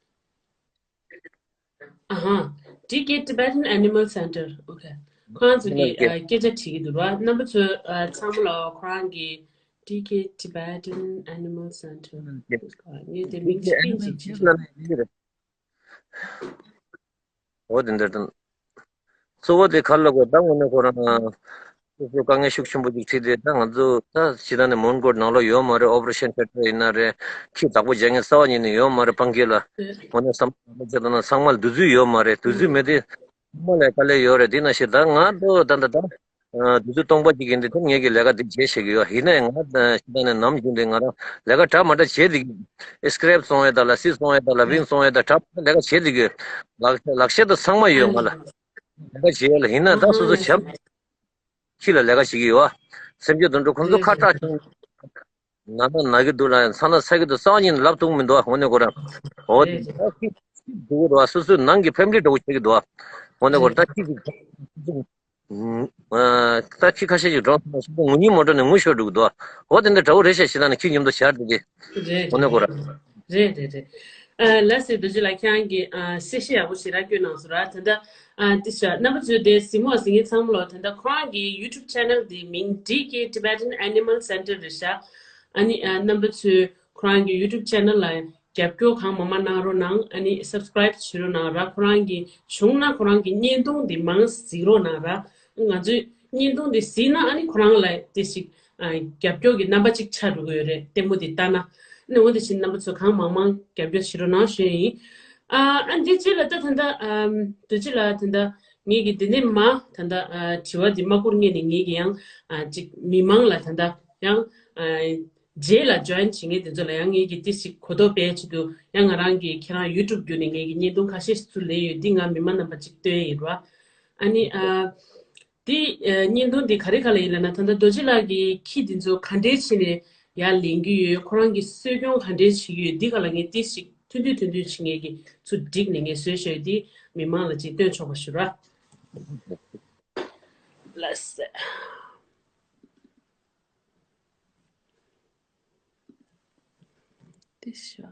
ཨ་ཧ། ཌི་ཀེ་Tibetan Animal Center. Okay. ཁོ་རང་ཚོ་གི་ཨ་སྐད་ཆ་དྲིས་ཀྱི་འདུག་ར། རྣམ་པ་ཚོས་ཨ་ཚང་མ་ལ་ཁོ་རང་གི་ཌི་ཀེ་Tibetan Animal Center། ངས་དེ་མིང་ཅིག་བསྟན་ཅིག་བྱེད། འོ་དེ་འདྲ་དང་། གཙོ་བོ་དེ་ག་ལ་གོ། ད་དངོས་གནས་ཁོ་རང་སོ་སོ་དཀའ་ངལ་ཤུགས་ཆེན་པོ་ཅིག་འཕྲད་དེ། ད་ང་ཚོ་ད་ཇི་ལྟར་ནས་མོན་གྷོར་ནང་ལོགས་ཡོད་མ་རེད། ཨོ་པ་རེ་ཤན་ཐེ་ཊར་ཡིན་ན་རེད། ཁྱི་བདག་པོ་བྱེད་མཁན་རྩ་བ་ཉིད་ནས་ཡོད་མ་རེད། སྤང་ཁྱེར་ལ་དངོས་གནས་བསམ་བློ་བྱས་ན་ཚང་མ་ལ་དུས་ཚོད་ཡོད་མ་རེད། དུས་ཚོད་མེད་དུས་ཚང་མ་ལ་དཀའ་ལས་ཡོད་རེད། དེ་ནང་བཞིན་ད་ང་ཚོ་ད་ད་ད་ཨ་དུས་ཚོད་སྟོང་པ་ཅིག་ཡིན་དུས་ད་ངེད་ཀྱི་ལས་ཀ་འདི་བྱེད་ཤེས་ཀྱི་ཡོད། ཡིན་ནའི་ང་ད་ཤི་ད་ནས་ནམ་རྒྱུན་དུ་ང་རང་ལས་ཀ་འདྲ་མ་འདྲ་བྱེད་བསྡད་ཀྱི། ཨེ་སི་ཀེ་རེབ་བཙོང་ཡས་དང་ལ་སི་བཙོང་ཡས་དང་ལ་བིན་བཙོང་ཡས་དང་འདྲ་མ་འདྲ་ལས་ཀ་བྱེད་བསྡད་ཀྱི་ཡོད། ལག་ལག་ཤེས་དང་ཚང་མ་ཡོད་ང་ལ། ལས་ཀ་བྱེད་ཡས་ལ། ཡིན་ན་ད་སོ་སོ་བྱམས་ཁྱི་ལ་ལས་ཀ་བྱེད་ཀྱི་ཡོད། སེམས་ཅན་དུད་འགྲོ་ཁོང་ཚོ་ཁ་གྲག་ཅིང་ན་ན་ན་གི་འདུག་ལ། ཚ་ན་ཚ་གི་འདུག། རྩ་བ་ཉིད་ནས་ལབ་ཐུབ་མི་འདུག། འོ་ནས་ཁོ་རང་འོ་དེ་ད་ཁྱི་ཁྱི་འདུག་ར། སོ་སོའི་ནང་གི་ཕེ་མི་ལི་འདྲ་བོ་བྱེད་ཀྱི་འདུག། འོ་ནས་ཁོ་རང་ད་ཁྱི་གི་ཨ་ད་ཁྱི་ཁ་ཤས་ཤིག་འགྲོ་སོང་ན་ངུ་ཉིན་མོ་འགྲོ་ནས་ངུ་ཤོར་འགྲོ་གི་འདུག། འོ་དེ་འདྲ་འདྲ་བོ་རེད་ཤག། ཤི་ད་ནས་ཁྱི་མཉམ་དུ་བཞག་དེ་དེ། རེད། འོ་ནས་ཁོ་རང་། རེད་རེད་རེད། ཨ་ལགས་སེ། རྡོ་རྗེ་ལགས་ཁྱེད་རང་གིས་ཨ་གསལ་བཤད་ཡག་པོ་ཞེ་དྲག་བསྐྱོན་གནང་སོང་ར། ད་ལྟ་ཨ་དེ་ཤ་རྣམ་པ་ཚོས་དེ་གཟིགས་མོ་གཟིགས་མཁན་ཚང་མ་ལ། ད་ལྟ་ཁོ་རང་གི་ཡུ་ཊུབ་ཆེ་ནལ་དེ་མིང་ཌི་ཀེ་Tibetan Animal Center རེད་ཤག། ཨ་ནི་ཨ་རྣམ་པ་ཚོས་ཁོ་རང་གི་ཡུ་ཊུབ་ཆེ་ནལ་ལ་རྒྱབ་སྐྱོར་གང་མང་མང་གནང་རོགས་གནང་། ཨ་ནི་སབ་སི་ཀེ་རེབ་བྱེད་རོགས་གནང་ར། ཁོ་རང་གི་བྱུང་ན་ཁོ་རང་གི་བརྙན་ཐུང་འདི་མང་གཟིགས་རོགས་གནང་ར། ང་ཚོའི་བརྙན་ཐུང་འདི་གཟིགས་ན་ཨ་ནི་ཁོ་རང་ལ་དེ་ཞིག་ཨ་རྒྱབ་སྐྱོར་གྱི་རྣམ་པ་གཅིག་ཆགས་འགྲོ་གི་ཡོད་རེད། ལྟད་མོ་འདི་ལྟ་ན། ཨ་ནི་འོ་དེ་བཞིན་རྣམ་པ་ཚོ་གང་མང་མང་རྒྱབ་སྐྱོར་བྱེད་རོགས་གནང་ཞུ་ཡ་ཡིན། ཨ་ཨ་འདི་རྗེས་ལ་ད་ད་ལྟ་ཨ་རྡོ་རྗེ་ལགས་ད་ལྟ་ངེད་ཀྱི་འདི་ནས་མ་ད་ལྟ་ཨ་དྲི་བ་འདི་མ་བསྐུར་སྔོན་ནས་ངེད་ཀྱི་ཡང་ཨ་ཅིག་མི་མང་ལ་ད་ལྟ་ཡང་ཨ་རྗེས་ལ་ཇོ་ཡིན་བྱེད་མཁན་དེ་ཚོ་ལ་ཡང་ངེད་ཀྱིས་ཏི་ཞིག་གོ་རྟོགས་སྤེལ་ཆེད་དུ་ཡང་ང་རང་གིས་ཁྱེད་རང་ཡུ་ཊུབ་བརྒྱུད་ནས་ངེད་ཀྱི་བརྙན་ཐུང་ཁ་ཤས་ཤིག་ཚུར་ལེན་ཡོད། འདི་ང་མི་མང་རྣམ་པ་ཅིག་སྟོན་ཡིན་ར། ཨ་ནི་ཨ་འདི་ཨ་བརྙན་ཐུང་འདི་ག་རེ་ག་ལ་ཡིན་ལབ་ན། ད་ལྟ་རྡོ་རྗེ་ལགས་ཀྱིས་ཁྱི་འདི་ཚོ་ག་འདྲས་བྱས་ནས་ཡར་ལེན་གྱི་ཡོད། ཁོ་རང་གིས་གསོ་སྐྱོང་ག་འདྲས་བྱེད་ཀྱི་ཡོད། འདི་ག་ལ་ངས་ཏི་ཞིག་ཐུང་ཐུང་ཐུང་ཐུང་ཅིག་ངེད་ཀྱིས་ཚུར་བསྒྲིགས་ནས་ངས་བཟོས་བཞག་ཡོད། འདི་མི་མང་ལ་ཅིག་སྟོན་ཆོག་པ་ཞུ་ར། ལགས་སེ། ཏི་ཤ།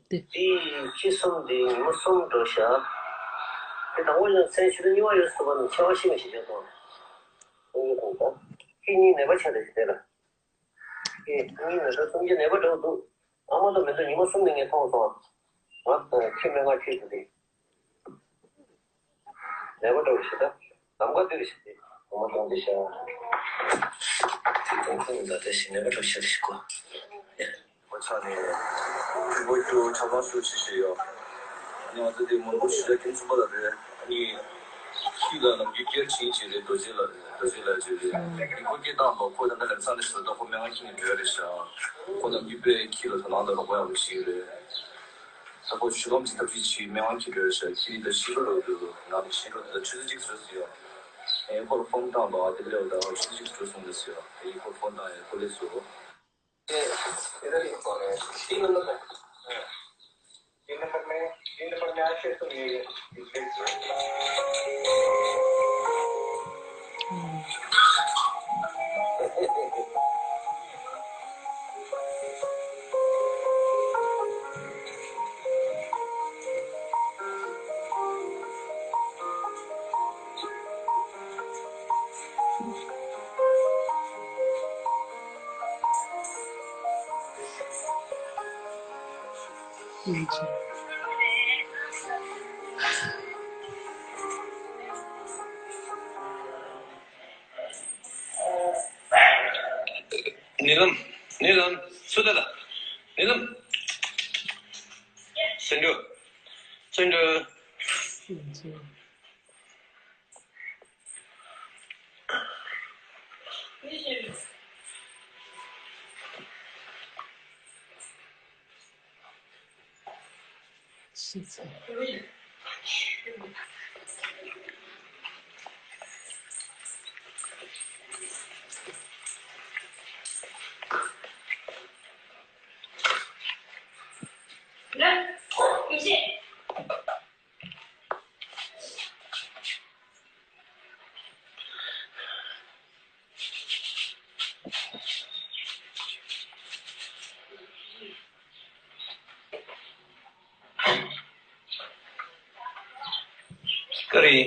དེ། དེའི་ཁྱི་གསུམ་དེ་ཉི་མ་གསུམ་འགྲོ་ཤག། དེ་དང་པོ་ཡང་མཚན་ཕྱི་དྲོ་གཉིད་པ་ཡོལ་སོང་བ་ནི་ཆེ་བ་ཤི་མི་ཤི་རྒྱུ་དང་། ཁྱི་གཉིས་ནད་པ་ཆགས་བསྡད་ཤག་དེ་ལ། ཁྱི་གཉིས་ནད་པ་གསུམ་གྱི་ནད་པ་འགྲོ་འདུག། ཨ་མ་དང་མེ་ཏོག་ཉི་མ་གསུམ་ནས་ངས་མཐོང་སོང་། ང་ཁྱི་སྨན་ཁང་ཁྱི་དེ་དེ། ནད་པ་འདྲ་བོ་ཞིག་ད། ལམ་ཁ་འདི་རུ་ཞིག་སྟེ། ངོ་མ་གཏོང་དེ་ཤ། དེ་གཏོང་ཁུངས་ད་ལྟ་ཞིག་ནད་པ་འདྲ་བོ་ཞིག་རེད་ཤག་གོ། ངོ་ཚ་ནས། ཕྲུ་གུ་ཁྱོད་ཆབ་ལང་ཤོག་ཅེས་ཞུས་ཡོད། ཨ་ནི་ང་ཚོ་དེ་མོན་གྷོ་གཞིས་ཆགས་ཁྱིམ་ཚང་པ་ལ་རེད། ཨ་ནི། ཁྱི་ལ་ནམ་རྒྱུན་ཀེར་བྱེད་ཅིག་རེད། རྡོ་རྗེ་ལགས་རེད། རྡོ་རྗེ་ལགས་ཅིག་རེད། ཨ་ནི་ཁོ་སྐད་བཏང་བ་ཁོ་ད་ལྟ་ལམ་སང་ནས་ཞུ་ད་ཁོ་སྨན་ཁང་ཁྱི་ནས་འགྲོ་ཡ་རེད་ཤག། ཁོ་ནམ་རྒྱུན་དཔེ་ཁྱི་ལ་དོ་སྣང་དང་རོགས་པ་ཡག་པོ་བྱེད་ཀྱི་རེད། ད་ཁོ་ཇུས་གཏོགས་ཅིག་ཐབས་ཤེས་བྱེད། སྨན་ཁང་ཁྱི་འགྲོ་ཤག། ཁྱི་ད་ཤི་འགྲོ་འདུག། ང་ནི་ཤི་འགྲོ་འདུག། ཆུ་ཚོད་གཅིག་བཟོས་ཟེར་ཡོད། ཨེ་ཁོ་ལ་ཕོན་བཏང་དང་དེ་ལས་ད་ཆུ་ཚོད་གཅིག་འགྲོ་སོང་ཟེར་ཡོད། ཨེ་ཁོ་ལ་ཕོན་བཏང་ཡོད། ཁོ་ལས་བཟོ། ཉེ་ལམ། ཉེ་ལམ། སུ་ད་ལ། ཉེ་ལམ། སེང་འབྲུག། སེང་འབྲུག། ཀ་རི།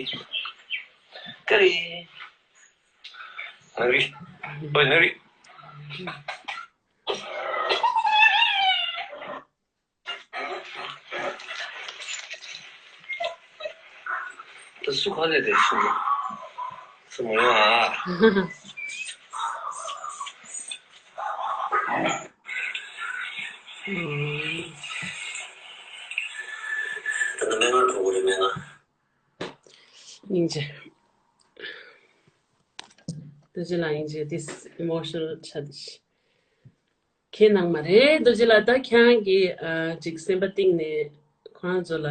ཀ་རི། ནག་རི། ཨོ་ནག་རི། ད་སུ་ག་ལས་དེ་སུ་སུ་མ་ཡོང་ཨ། ད་ནི་མན་ངག་གྲོགས་པོ་རེད་མན་ངག་སྙིང་རྗེ། རྡོ་རྗེ་ལགས་སྙིང་རྗེ། This emotional touch. ཁྱེད་ནང་མ་རེད། རྡོ་རྗེ་ལགས། ད་ཁྱེད་རང་གིས་ཨ་ཅིག་སེམས་པ་གཏིང་ནས་ཁོ་རང་ཚོ་ལ་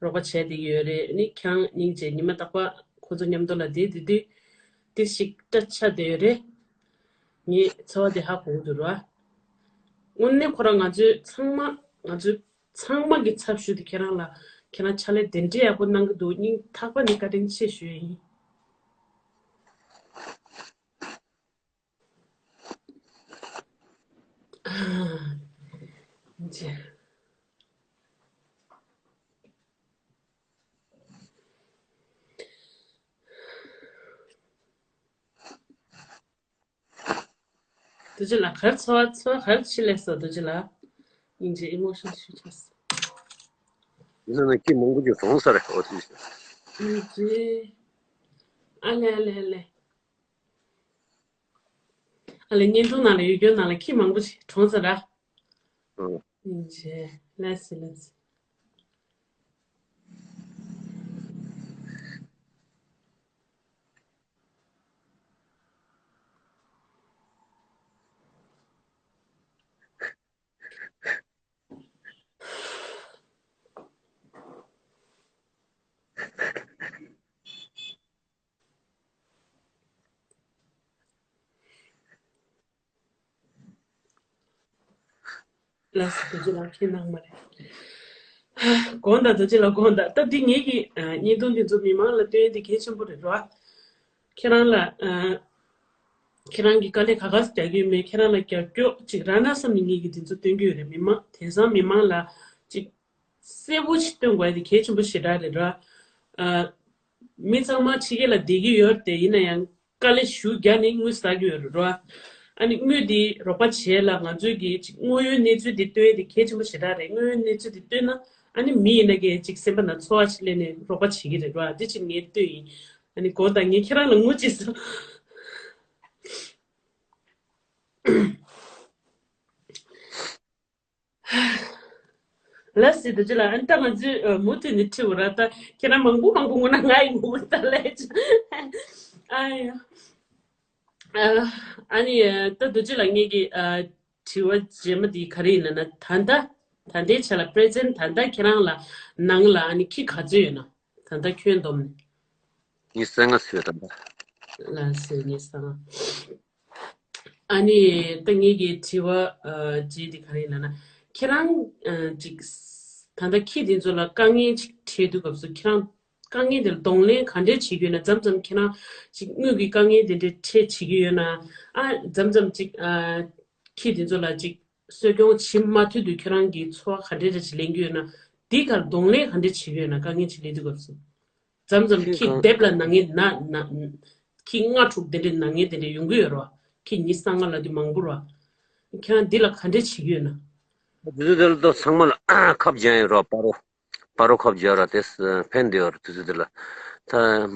རོགས་པ་བྱས་བསྡད་ཡོད་རེད། ནི་ཁྱེད་རང་སྙིང་རྗེ། ཉི་མ་རྟག་པར་ཁོ་ཚོ་མཉམ་དུ་ལ་བསྡད་དེ་དུས་ཏི་ཞིག་སྐྲ་ཆགས་བསྡད་ཡོད་རེད། ངས་ཚོར་བ་དེ་ཧ་གོ་གི་འདུག་ར། དངོས་གནས་ཁོ་རང་ང་ཚོའི་ཚང་མ་ང་ཚོའི་ཚང་མ་གི་ཚབ་ཞུས་ཏེ་ཁྱེད་རང་ལ་ཁྱེད་རང་ཕྱག་ལས་དེ་འདྲའི་ཡག་པོ་གནང་གི་འདུག་སྙིང་ཐག་པ་ནས་བཀའ་དྲིན་ཆེ་ཞུ་ཡ་ཡིན། རྡོ་རྗེ་ལགས། ག་རེ་ཚོར་བ་ཚོར་བ་ག་རེ་ཞིག་སླེབས་སོང་རྡོ་རྗེ་ལགས། སྙིང་རྗེ་ཨི་མོ་ཤན་ཞིག་ཆགས་སོང་། ཡིན་ན་ན་ཁྱི་མང་པོ་ཅིག་གྲོངས་ས་རེད། འོ་དེ། སྙིང་རྗེ། ཨ་ལེ་ཨ་ལེ་ཨ་ལེ། ཨ་ལེ། བརྙན་ཐུང་ནང་ལ་ཡོད་རྒྱུ་ནང་ལ་ཁྱི་མང་པོ་ཞིག་གྲོངས་ས་ར། ཨང་། ཡིན་ཆེ། ལགས་སེ་ལགས་སེ། ལགས་སོ། རྡོ་རྗེ་ལགས་ཁྱེད་ནང་མ་རེད། དགོངས་དག་རྡོ་རྗེ་ལགས་དགོངས་དག་ད་འདི་ངེད་ཀྱི་ཨ་བརྙན་ཐུང་འདི་ཚོ་མི་མང་ལ་སྟོན་ཡས་འདི་གལ་ཆེན་པོ་རེད་རོ། ཁྱེད་རང་ལ་ཨ་ཁྱེད་རང་གི་དཀའ་ལས་ག་ག་རྒྱག་གི་ཡོད་མེད། ཁྱེད་རང་ལ་རྒྱབ་སྐྱོར་ཅིག་རག་ན་བསམ་ནས་ངེད་ཀྱིས་འདི་ཚོ་སྟོན་གྱི་ཡོད་རེད། མི་མང་དེང་སང་མི་མང་ལ་ཅིག་གསལ་པོ་ཞིག་སྟོན་དགོས་ཡ་དེ་གལ་ཆེན་པོ་ཞེ་དྲག་རེད་ར། ཨ། མི་ཚང་མ་ཕྱི་རྒྱལ་ལ་བསྡད་ཀྱི་ཡོད་རེད་དེ། ཡིན་ན་ཡང་དཀའ་ལས་ཞེ་པོ་རྒྱག་ནས་དངུལ་བསགས་ཀྱི་ཡོད་རེད་ར། ཨ་ནི་དངུལ་དེ་རོགས་པ་བྱས་ལ་ང་ཚོས་ཀྱི་ཅིག་དངོས་ཡོད་གནས་ཚུལ་དེ་སྟོན་ཡ་དེ་གལ་ཆེན་པོ་ཞེ་དྲག་རེད། དངོས་ཡོད་གནས་ཚུལ་དེ་སྟོན་ན་ཨ་ནི་མི་ཡིན་ན་གས་ཅིག་སེམས་པ་ནང་ཚོར་བ་ཞིག་སླེབས་ནས་རོགས་པ་བྱེད་ཀྱི་རེད་ར། དེ་ཅིག་ངས་སྟོན་ཡིན། ཨ་ནི་དགོངས་དག་ངས་ཁྱེད་རང་ལ་ངུ་ཅིག་སོང་། ལགས་སེ། རྡོ་རྗེ་ལགས། ཨ་ནི་ད་ང་ཚོས་ཨ་མུ་མཐུད་ནས་འཁྲིད་འོ་ར། ད་ཁྱེད་རང་མང་པོ་མང་པོ་ངུ་ན་ང་ཡི་ངུ་ད་ལས་ཅི། ཨ་ཡ། ཨ་ཨ་ནི་ད་རྡོ་རྗེ་ལགས་ངེད་ཀྱི་ཨ་དྲི་བ་རྗེས་མ་འདི་ག་རེ་ཡིན་ན་ན། ད་ལྟ་ད་ལྟའི་ཆ་ལ་པྲེ་ཛེན་ད་ལྟ་ཁྱེད་རང་ལ་ནང་ལ་ཨ་ནི་ཁྱི་ག་ཚོད་ཡོད་ན། ད་ལྟ་ཁྱོན་བསྡོམས་ནས། ཉི་ཤུ་རྩ་ལྔ་ཚོད་ད་ལྟ། ལགས་སེ། ཉི་ཤུ་རྩ་ལྔ། ཨ་ནི་ད་ངེད་ཀྱི་དྲི་བ་ཨ་རྗེས་དེ་ག་རེ་ཡིན་ལབ་ན། ཁྱེད་རང་ཨ་ཅིག་ད་ལྟ་ཁྱི་དེ་ཚོ་ལ་དཀའ་ངལ་ཅིག་འཕྲད་དུས་སྐབས་སུ་ཁྱེད་རང་དཀའ་ངལ་དེ་ལ་གདོང་ལེན་ག་འདྲས་བྱེད་ཀྱི་ཡོད་ན། མཚམས་མཚམས་ཁྱེད་རང་ཅིག་དངུལ་གྱི་དཀའ་ངལ་དེ་འདྲས་འཕྲད་བྱེད་ཀྱི་ཡོད་ན། ཨ་མཚམས་མཚམས་ཅིག་ཨ་ཁྱི་དེ་ཚོ་ལ་ཅིག་གསོ་སྐྱོང་བྱེད་མ་ཐུབ་དུས་ཁྱེད་རང་གིས་ཚོར་བ་ག་འདྲས་འདྲ་ཅིག་ལེན་གྱི་ཡོད་ན། དེ་གར་གདོང་ལེན་ག་འདྲས་བྱེད་ཀྱི་ཡོད་ན། དཀའ་ངལ་ཅིག་སླེབས་དུས་སྐབས་སུ། མཚམས་མཚམས་ཁྱི་ཁྱི་གང་སྡེབ་ལ་ན་ངེས་ན་ན། ཁྱི་ལྔ་དྲུག་དེ་འདྲའི་ན་ངེས་དེ་འདྲའི་ཡོང་གི་ཡོད་རོ། ཁྱི་ཉི་ཤུ་རྩ་ལྔ་ལབ་དུས་མང་པོ་རོ། ཁྱེད་རང་འདི་ལ་ག་འདྲས་བྱེད་ཀྱི་ཡོད་ན། དུས་ཚོད་དེ་ལ་ད་ཚང་མ་ལ་ཁབ་རྒྱག་ཡོད་རོ། སྤ་རོ་སྤ་རོ་ཁབ་རྒྱག་ར་དེ་ཕན་བདེ་བ་རེད། དུས་ཚོད་དེ་ལ་ད་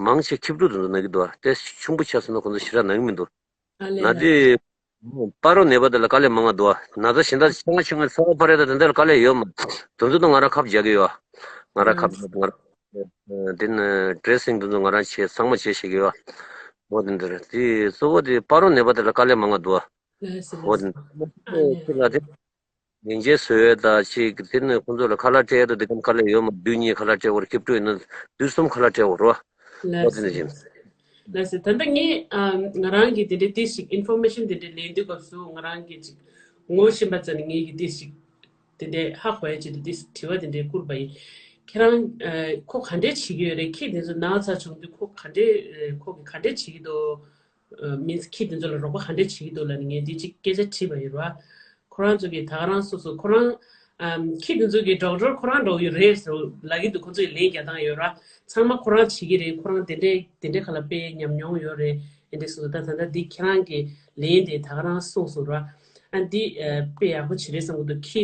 མང་ཆེ་ཁྱི་ཕྲུག་དེ་ཚོ་ན་གི་འདུག་ཨ། དེ་ཆུང་པོ་ཆགས་སོང་ན་ཁོ་ཚོ་ཞེ་དྲག་ན་གི་མི་འདུག་ཨ་ལས་ན་ལས། དེ། སྤ་རོ་ནད་པ་དེ་ལ་དཀའ་ལས་མང་ང་འདུག་ཨ། ན་ཚ་གཞན་དག་ཆེ་ང་ཆུང་ང་ས་ཧ་པ་རེ་ད་དེ་འདྲ་ལ་དཀའ་ལས་ཡོད་མ། དེ་ཚོ་ད་ང་རང་ཁབ་རྒྱག་གི་ཡོད་ཨ། ང་རང་ཁབ་རྒྱག་ང་རང་། དེ་ནས་ཌེ་རེ་སིང་དེ་ཚོ་ང་རང་བྱས་ཚང་མ་བྱས་བྱེད་ཀྱི་ཡོད་ཨ། འོ་དེ་འདྲ་རེད། དེ་གཙོ་བོ་དེ་སྤ་རོ་ནད་པ་དེ་ལ་དཀའ་ལས་མང་ང་འདུག་ཨ། ལགས་སོ་འོ་ལགས་དེ་སོ། ཨ་ལས་ཁྱེད་ལ་དེ། ལས་འཇལ་བཟོ་ཡས་དང་ཅིག་དེ་ནས་ཁོང་ཚོ་ལ་ཁ་ལག་སྤྲད་ཡས་དང་དེ་གམ་དཀའ་ལས་ཡོད་མ། དུས་གཉིས་ཁ་ལག་སྤྲད་དགོས་རེད། ཁྱི་ཕྲུག་ཡིན་ན་དུས་གསུམ་ཁ་ལག་སྤྲད་དགོས་རེད་བ། ལགས་འོ་དེ་ནས་སོ་ཅིག་ལགས་སོ། ད་ལྟ་ངས་ཨ་ང་རང་གིས་དེ་འདྲའི་ཏོག་ཙམ་ཨིན་ཕོར་མེ་ཤན་དེ་འདྲའི་ལེན་དུས་སྐབས་སུ་ང་རང་གིས་ཅིག་ངོ་ཤེས་པ་ཙམ་ནས་ངེད་ཀྱིས་ཏོག་ཙམ་དེ་འདྲའི་ཧ་གོ་ཡ་ཆེད་དུ་ཏོག་ཙམ་དྲི་བ་དེ་འདྲའི་བསྐུར་བ་ཡིན། ཁྱེད་རང་ཨ་ཁོ་ག་འདྲས་བྱེད་ཀྱི་ཡོད་རེད། ཁྱི་དེ་ཚོ་ན་ཚ་བྱུང་དུས་ཁོ་ག་འདྲས་ཨ་ཁོ་གིས་ག་འདྲས་བྱེད་ཀྱི་འདུག་ཨ་མིན་ཁྱི་དེ་ཚོ་ལ་རོགས་པ་ག་འདྲས་བྱེད་ཀྱི་འདུག་ལབ་ནས་ངས་འདི་གཅིག་སྐད་ཆ་དྲིས་པ་ཡིན་ར། ཁོ་རང་ཚོ་གིས་ད་ག་རང་སོ་སོ་ཁོ་རང་ ཨམ། ཁྱི་དེ་ཚོ་གི་ཌོག་ཊར་ཁོ་རང་འགྲོ་གི་རེད་ཟེར་ལབ་ཀྱི་འདུག་ཁོ་ཚོས་ལན་རྒྱག་སྟངས་ཡོད་ར། ཚང་མ་ཁོ་རང་བྱེད་ཀྱི་རེད། ཁོ་རང་དེ་འདྲས་དེ་འདྲས་ཁ་ལ་དཔེ་ཉམས་མྱོང་ཡོད་རེད། ཨེ་འདྲས་སོང་ད་ད་ལྟ་འདི་ཁྱེད་རང་གི་ལན་དེ་ད་ག་རང་གསུངས་སོང་ར། ཨ་འདི་ཨ་དཔེ་ཡག་པོ་བྱེད་རེད་བསམ་གྱི་འདུག་ཁྱི་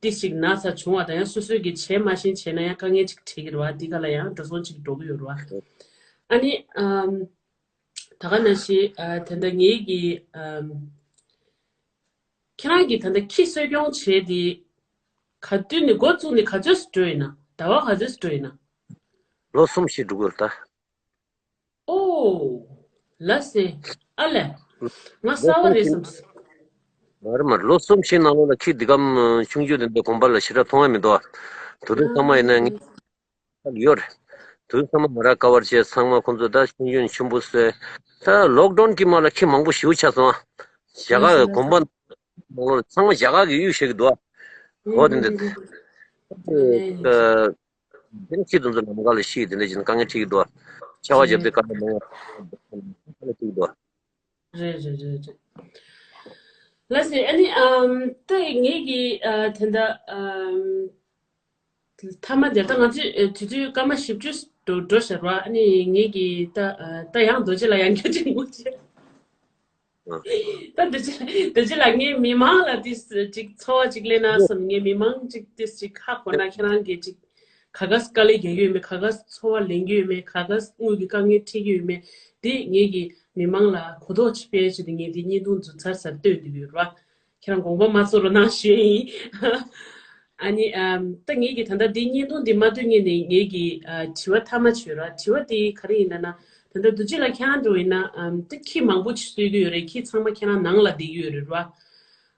ཏི་ཞིག་ན་ཚ་བྱུང་བ་དང་ཡང་སོ་སོས་ཀྱི་བྱས་མ་ཤེས་བྱས་ན་ཡང་དཀའ་ངལ་ཅིག་འཕྲད་ཀྱི་རེད་བ། འདི་ག་ལ་ཡང་འགྲོ་སོང་ཅིག་འགྲོ་གི་ཡོད་རེད་བ། ཨ་ནི་ཨམ། ད་ག་ནང་བཞིན་ཨ་ད་ལྟ་ངེད་ཀྱི་ཨམ། ཁྱེད་རང་གིས་ད་ལྟ་ཁྱི་གསོ་སྐྱོང་བྱས་ཏེ་ག་དུས་ནས་འགོ་བཙུགས་ནས་ག་ཚོད་འགྲོ་ཡིན་ན། ཟླ་བ་ག་ཚོད་འགྲོ་ཡིན་ན། ལོ་གསུམ་ཞིག་འགྲོ་གི་ཡོད་ད། ཨོ། ལ་སེ། ཨ་ལས། ང་གསར་བ་རེད་བསམ། མ་རེད་མ་རེད། ལོ་གསུམ་ཞིག་ནང་ལོགས་ལ་ཁྱི་འདི་གམ་ཆུང་ཆུང་དེ་འདྲ་དགོན་པ་ལ་ཞེ་དྲག་མཐོང་ཡ་མི་འདུག་ཨ། དུས་རབས་ཚང་མ་ཡིན་ན་ངས་ཡོད་རེད། དུས་ཚང་མ་ང་རང་ཀ་བར་བྱས། ཚང་མ་ཁོང་ཚོ་ད་ཆུང་ཆུང་ཆུང་པོ་བཟོས། ད་ལོག་ཌའུན་གྱི་མ་ལ་ཁྱི་མང་པོ་ཞིག་ཆགས་སོང་ཨ། རྒྱ་གར་གོམ་པ་ནང་ལོགས་ཚང་མ་རྒྱ་གར་གྱི་གཡུག་བཞག་གི་འདུག་ཨ། འོ་དེ་འདྲ། དེ་ཁྱི་དེ་ཚོ་ལམ་ཁ་ལ་ཤི་དེ་འདྲ་བྱས་ནས་དཀའ་ངལ་འཕྲད་ཀྱི་འདུག་ཨ། ཆར་པ་བརྒྱབ་སྟེ་དཀའ་ངལ་མང་བ་འཕྲད་ཀྱི་འདུག་ཨ། རེད་རེད་རེད་རེད། ལགས་སེ། ཨ་ནི་ཨམ། ད་ངེད་ཀྱི་ཨ་དེ་འདྲ་ཨམ། མཐའ་མ་དེ་ད་ང་ཚོས་ཨ་དུས་ཚོད་སྐར་མ་བཞི་བཅུ་འགྲོ་འགྲོ་ཤར་བ། ཨ་ནི་ངེད་ཀྱི་ད་ཨ་ད་ཡང་རྡོ་རྗེ་ལགས་ཡང་སྐྱར་ཅིག་ངུ་ཅེ། ཨ། ད་རྡོ་རྗེ་རྡོ་རྗེ་ལགས་ངས་མི་མང་ལ་དེ་ཅིག་ཚོར་བ་ཅིག་སླེབས་ན་བསམ། ངས་མི་མང་ཅིག་དེ་ཅིག་ཧ་གོ་ན་ཁྱེད་རང་གིས་ཅིག་ག་ག་དཀའ་ལས་རྒྱག་གི་ཡོད་མེད། ག་ག་ཚོར་བ་ལེན་གྱི་ཡོད་མེད། ག་ག་དངུལ་གྱི་དཀའ་ངལ་འཕྲད་ཀྱི་ཡོད་མེད། དེ་ངེད་ཀྱི་མི་མང་ལ་གོ་རྟོགས་ཅིག་སྤེལ་ཆེད་དུ་ངས་དེ་བརྙན་ཐུང་འཛུགས་ཚར་ཚར་བཏོད་འདི་ཡོད་ར། ཁྱེད་རང་དགོངས་པ་མ་ཚོམ་རོགས་གནང་ཞུ་ཡིན། ཨ་ནི་ཨམ། ད་ངེད་ཀྱི་ད་ལྟ་དེ་བརྙན་ཐུང་འདི་མ་བཏོད་སྔོན་ནས་ངེད་ཀྱི་ཨ་དྲི་བ་མཐའ་མ་ཅིག་ཡོད་ར། དྲི་བ་དེ་ག་རེ་ཡིན་ལབ་ན། ད་ལྟ་རྡོ་རྗེ་ལགས་ཁྱེད་རང་འདྲ་བོ་ཡིན་ན་ཨམ། ད་ཁྱི་མང་པོ་ཅིག་གསོ་གི་ཡོད་རེད། ཁྱི་ཚང་མ་ཁྱེད་རང་ནང་ལ་བསྡད་ཀྱི་ཡོད་རེད་ར།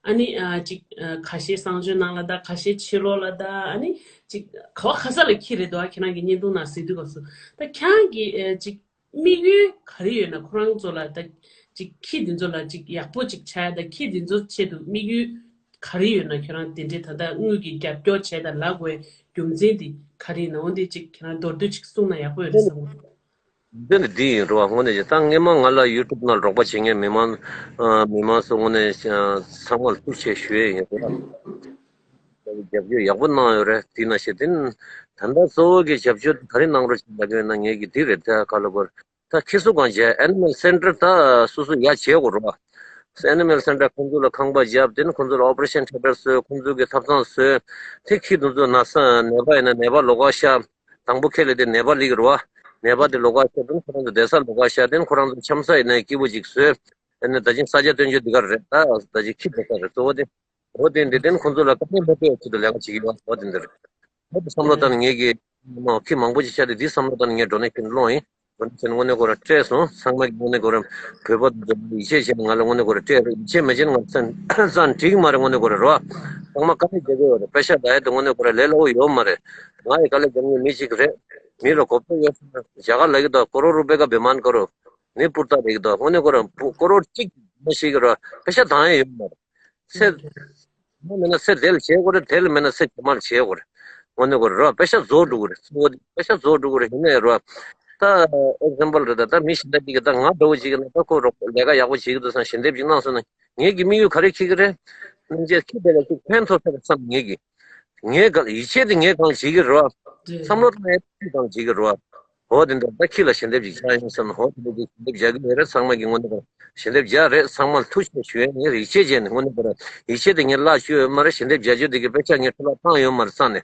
ཨ་ནི་ཨ་ཅིག་ཨ་ཁ་ཤས་གསང་སྤྱོད་ནང་ལ་ད། ཁ་ཤས་ཕྱི་ལོགས་ལ་ད། ཨ་ནི་ཅིག་ག་བ་ག་ས་ལ་ཁྱི་རེད་འདུག་ཨ། ཁྱེད་རང་གི་བརྙན་ཐུང་ནང་གཟིགས་དུས་སྐབས་སུ་ད་ཁྱེད་རང་གི་ཨ་ཅིག་དམིགས་ཡུལ་ག་རེ་ཡོད་ན། ཁོ་རང་ཚོ་ལ་ད་ཅིག་ཁྱི་འདི་ཚོ་ལ་ཅིག་ཡག་པོ་ཅིག་བྱ་ཡ་ད། ཁྱི་འདི་ཚོ་ཆེད་དུ་དམིགས་ཡུལ་ག་རེ་ཡོད་ན། ཁྱེད་རང་དེ་འདྲའི་ད་ལྟ་དངུལ་གྱི་རྒྱབ་སྐྱོར་བྱས་དང་ལབ་དགོས་རྒྱུ་མཚན་དེ་ག་རེ་ཡིན་ན། འོ་འདི་ཅིག་ཁྱེད་རང་མདོར་བསྡུས་ཅིག་གསུངས་ན་ཡག་པོ་ཡོད་རེད་བསམ་གི་འདུག་འདི་ནི་འདི་ཡིན་རོ། དངོས་གནས་ཀྱི་ད་སྔས་མ་ང་ལ་ཡུ་ཊུབ་ནང་རོགས་པ་བྱེད་མཁན་མི་མང་། ཨ། མི་མང་ཚོ་དངོས་གནས་ཚང་མ་ལ་ཐུགས་རྗེ་ཆེ་ཞུ་ཡས་ཡིན་རོ། རྒྱབ་སྐྱོར་ཡག་པོ་གནང་ཡོད་རེད། དེ་ནང་བཞིན་དེ་ད་ལྟ་གཙོ་བོ་གི་རྒྱབ་སྐྱོར་ག་རེ་གནང་རོགས་བྱེད་ལབ་ཀྱི་ཡོད་ན། ངེད་ཀྱི་འདི་རེད། ད་ག་ལ་བར་ད་ཁྱི་གསོ་གང་བྱས། ཨེ་ནི་མལ་སེན་ཊར་ད་སོ་སོ་ཡ་བྱེད་དགོས་རོ། ཨེ་ནི་མལ་སེན་ཊར་ཁོང་ཚོ་ལ་ཁང་པ་བརྒྱབ། དེ་ནས་ཁོང་ཚོ་ལ་ཨོ་པ་རེ་ཤན་ཐེ་ཊར་བཟོས། ཁོང་ཚོ་གི་ཐབ་ཚང་བཟོས། དེ་ཁྱི་དེ་ཚོ་ན་ས་ནད་པ་ཡིན་ན་ནད་པ་ལོགས་ཀ་བཞག་དང་པོ་ཁས་ལེན་དེ་ནད་པ་ལུས་ཀྱི་རེད་བ། ནད་པ་དེ་ལོགས་ཀ་བཞག་དེ་ནས་ཁོ་རང་ཚོ་བསྡད་ས་ལོགས་ཀ་བཞག་དེ་ནས་ཁོ་རང་ཚོ་འཆམ་ས་ཡིན་ན་སྐྱིད་པོ་ཅིག་བཟོས། ཨ་ནི་ད་ཅིག་ས་ཆ་སྟོན་རྒྱུ་འདི་ག་རེད། ད་ད་ཅིག་ཁྱི་འགྲོ་ས་རེད། གཙོ་བོ་དེ། འོ་དེ་འདི་དེ་ནས་ཁོང་ཚོ་ལ་དཀའ་ངལ་མ་སྤྲད་ཆེད་དུ་ལས་ཀ་བྱེད་ཀྱི་ཡོད། འོ་དེ་འདི་རེད། འོ་དེ་བསམ་བློ་བཏང་ནས་ངེད་ཀྱི་མ་ཁྱི་མང་པོ་ཅིག་ཆགས་ཏེ། འདི་བསམ་བློ་བཏང་ནས་ངས་ཌོ་ནེ་ཤན་སློང་ཡིན། ཌོ་ནེ་ཤན་དངོས་གནས་ཁོ་རང་སྤྲད་སོང་། ཚང་མ་གི་དངོས་གནས་ཁོ་རང་བོད་པ་ཚོ་ཡིད་ཆེས་བྱས་ནས་ང་ལ་དངོས་གནས་ཁོ་རང་སྤྲད་རེད། ཡིད་ཆེས་མ་བྱས་ན་ང་ཙང་ཙང་འགྲིག་མ་རེད། དངོས་གནས་ཁོ་རང་རོ། ཚང་མ་དཀའ་ལས་རྒྱག་གི་ཡོད་རེད། པེ་ཤ་ད་ཡ་དེ་དངོས་གནས་ཁོ་རང་ལས་སླ་བོ་ཡོད་མ་རེད། ང་ཡི་དཀའ་ལས་རྒྱག་མཁན་མི་གཅིག་རེད། མི་ལ་གོ་རྟོགས་ཡོད་ས་ན་རྒྱ་གར་ལ་གི་ད་ཀོ་རོར་རུ་པེ་ཀ་བེ་མཱན་ཀ་རོ། ནི་པུར་ཏ་རེད་ཀྱི་འདུག་དངོས་གནས་ཁོ་རང་པུ་ཀོ་རོར་གཅིག་མ་ཤེས་ཀྱི་རོ། པེ་ཤ་དང་ཡང་ཡོད་མ་རེད། ཚེ། མ་མེད་ན་ཚེ་འདི་ལ་བྱེད་དགོས་རེད། དེ་ལ་མེད་ན་ཚེ་རྗེས་མ་ལ་བྱེད་དགོས་རེད། དངོས་གནས་ཁོ་རང་རོ། པེ་ཤ་རྫོགས་འགྲོ་གི་རེད། གཙོ་བོ་དེ་པེ་ཤ་རྫོགས་འགྲོ་གི་རེད། ཡིན་ནའི་རོ། ད་ཨེག་ཛམ་པལ་རེད། ད་ད་མི་གཞན་དག་ཅིག་གིས་ད་ང་འདྲ་བོ་ཅིག་གིས་ན་ད་ཁོ་རོ་ལས་ཀ་ཡག་པོ་བྱེད་ཀྱི་འདུག་བསམ་ཞལ་འདེབས་ཅིག་གནང་སོང་ན། ངེད་ཀྱི་དམིགས་ཡུལ་ག་རེ་འཁྱེར་གྱི་རེད། སྙིང་རྗེ་ཁྱི་དེ་ལ་ཅིག་ཕན་ཐོགས་ས་རེད་བསམ། ངེད་ཀྱི། ངས་གང་ཡིད་ཆེས་དེ་ངས་གང་བྱེད་ཀྱི་རེད་བ། བསམ་བློ་བཏང་ཡས་དེ་གང་བྱེད་ཀྱི་རེད་བ། འོ་དེ་འདྲ་ད་ཁྱི་ལ་ཞལ་འདེབས་ཅིག་བྱ་ཡིན་བསམ་ན། འོ་དེ་འདྲ་ཞལ་འདེབས་བྱ་གི་ཡོད་རེད། ཚང་མ་གི་ངོས་ནས་ཁོ་རང་ཞལ་འདེབས་བྱ་རེད། ཚང་མ་ལ་ཐུགས་རྗེ་ཆེ་ཞུ་ཡས། ངས་ཡིད་ཆེས་བྱས་ནས་དངོས་གནས་ཁོ་རང་ཡིད་ཆེས་དེ་ངས་བརླག་ཤོད་ཡོད་མ་རེད། ཞལ་འདེབས་བྱ་རྒྱུ་དེ་གི་དཔེ་ཆ་ངས་འཕྲོ་བརླག་བཏང་ཡོད་མ་རེད་བསམ་ནས།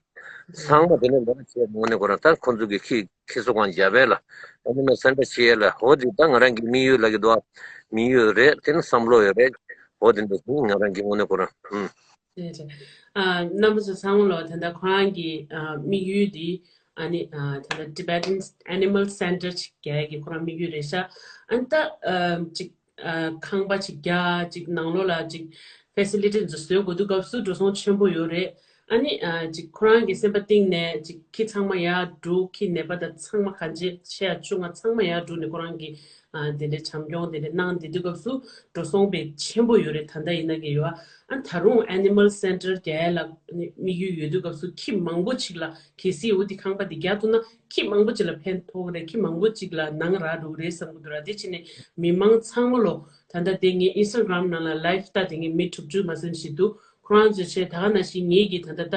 ཚང་མ་དེ་ནས་ལས་ཀ་བྱས་དངོས་གནས་ཁོ་རང་ད་ཁོ་ཚོ་གི་ཁྱི་ཁྱི་གསོ་ཁང་བརྒྱབ་པས་ལ། ཨ་ནི་མ་སེམས་ཁྲལ་བྱེད་ཡས་ལ། འོ་དེ་ད་ང་རང་གི་དམིགས་ཡུལ་ལ་གི་འདུག་བ། དམིགས་ཡུལ་རེད། དེ་ནི་བསམ་བློ་ཡོད་རེད། འོ་དེ་འདྲ་ཞིག་ང་རང་གི་དངོས་གནས་ཁོ་རང་། ཨུམ། རེད་རེད། ཨ། རྣམ་པ་ཚོ་ཚང་མ་ལོ། ད་ལྟ་ཁོ་རང་གི་ཨ་དམིགས་ཡུལ་འདི་ཨ་ནི་ཨ་ད་ལྟ་Tibetan Animal Center ཅིག་རྒྱག་ཡ་གི་ཁོ་རང་དམིགས་ཡུལ་རེད་ཤག་ཨ་ནི་ད་ཨ་ཅིག་ཨ་ཁང་པ་ཅིག་རྒྱག་ཅིག་ནང་ལོགས་ལ་ཅིག་facility ཚོ་བཟོ་དགོས་དུས་སྐབས་སུ་འགྲོ་སོང་ཆེན་པོ་ཡོད་རེད། ཨ་ནི་ཨ་ཅིག་ཁོ་རང་གི་སེམས་པ་གཏིང་ནས་ཅིག་ཁྱི་ཚང་མ་ཡར་འགྲོ། ཁྱི་ནད་པ་དང་ཚང་མ་གང་ཅི་ཆེ་ཡ་ཆུང་ང་ཚང་མ་ཡར་འགྲོ་ནས་ཁོ་རང་གི་ཨ་དེ་འདྲའི་བྱམས་སྐྱོང་དེ་འདྲ་གནང་བསྡད་དུས་སྐབས་སུ་འགྲོ་སོང་དཔེ་ཆེན་པོ་ཡོད་རེད། ད་ལྟ་ཡིན་ན་གི་ཡོད། ཨ་ད་རུང་Animal Center རྒྱག་ཡ་ལ་དམིགས་ཡུལ་ཡོད་དུས་སྐབས་སུ་ཁྱི་མང་པོ་ཅིག་ལ་གལ་སྲིད་འོ་དེ་ཁང་པ་དེ་རྒྱག་ཐུབ་ན་ཁྱི་མང་པོ་ཅིག་ལ་ཕན་ཐོགས་རེད། ཁྱི་མང་པོ་ཅིག་ལ་ནང་རག་འགྲོ་གི་རེད་བསམ་གི་འདུག་ར། དེ་ཕྱིན་ནས་མི་མང་ཚང་མ་ལོ། ད་ལྟ་དེ་ངའི་Instagram ནང་ལ་live ལྟ་དེ་ངའི་མི་དྲུག་ཅུ་མ་ཟིན་ཞིག་འདུག་ཁོ་རང་ཚོས་བྱས་ད་ག་ནང་བཞིན་ངེད་ཀྱིས་ད་ལྟ་ད་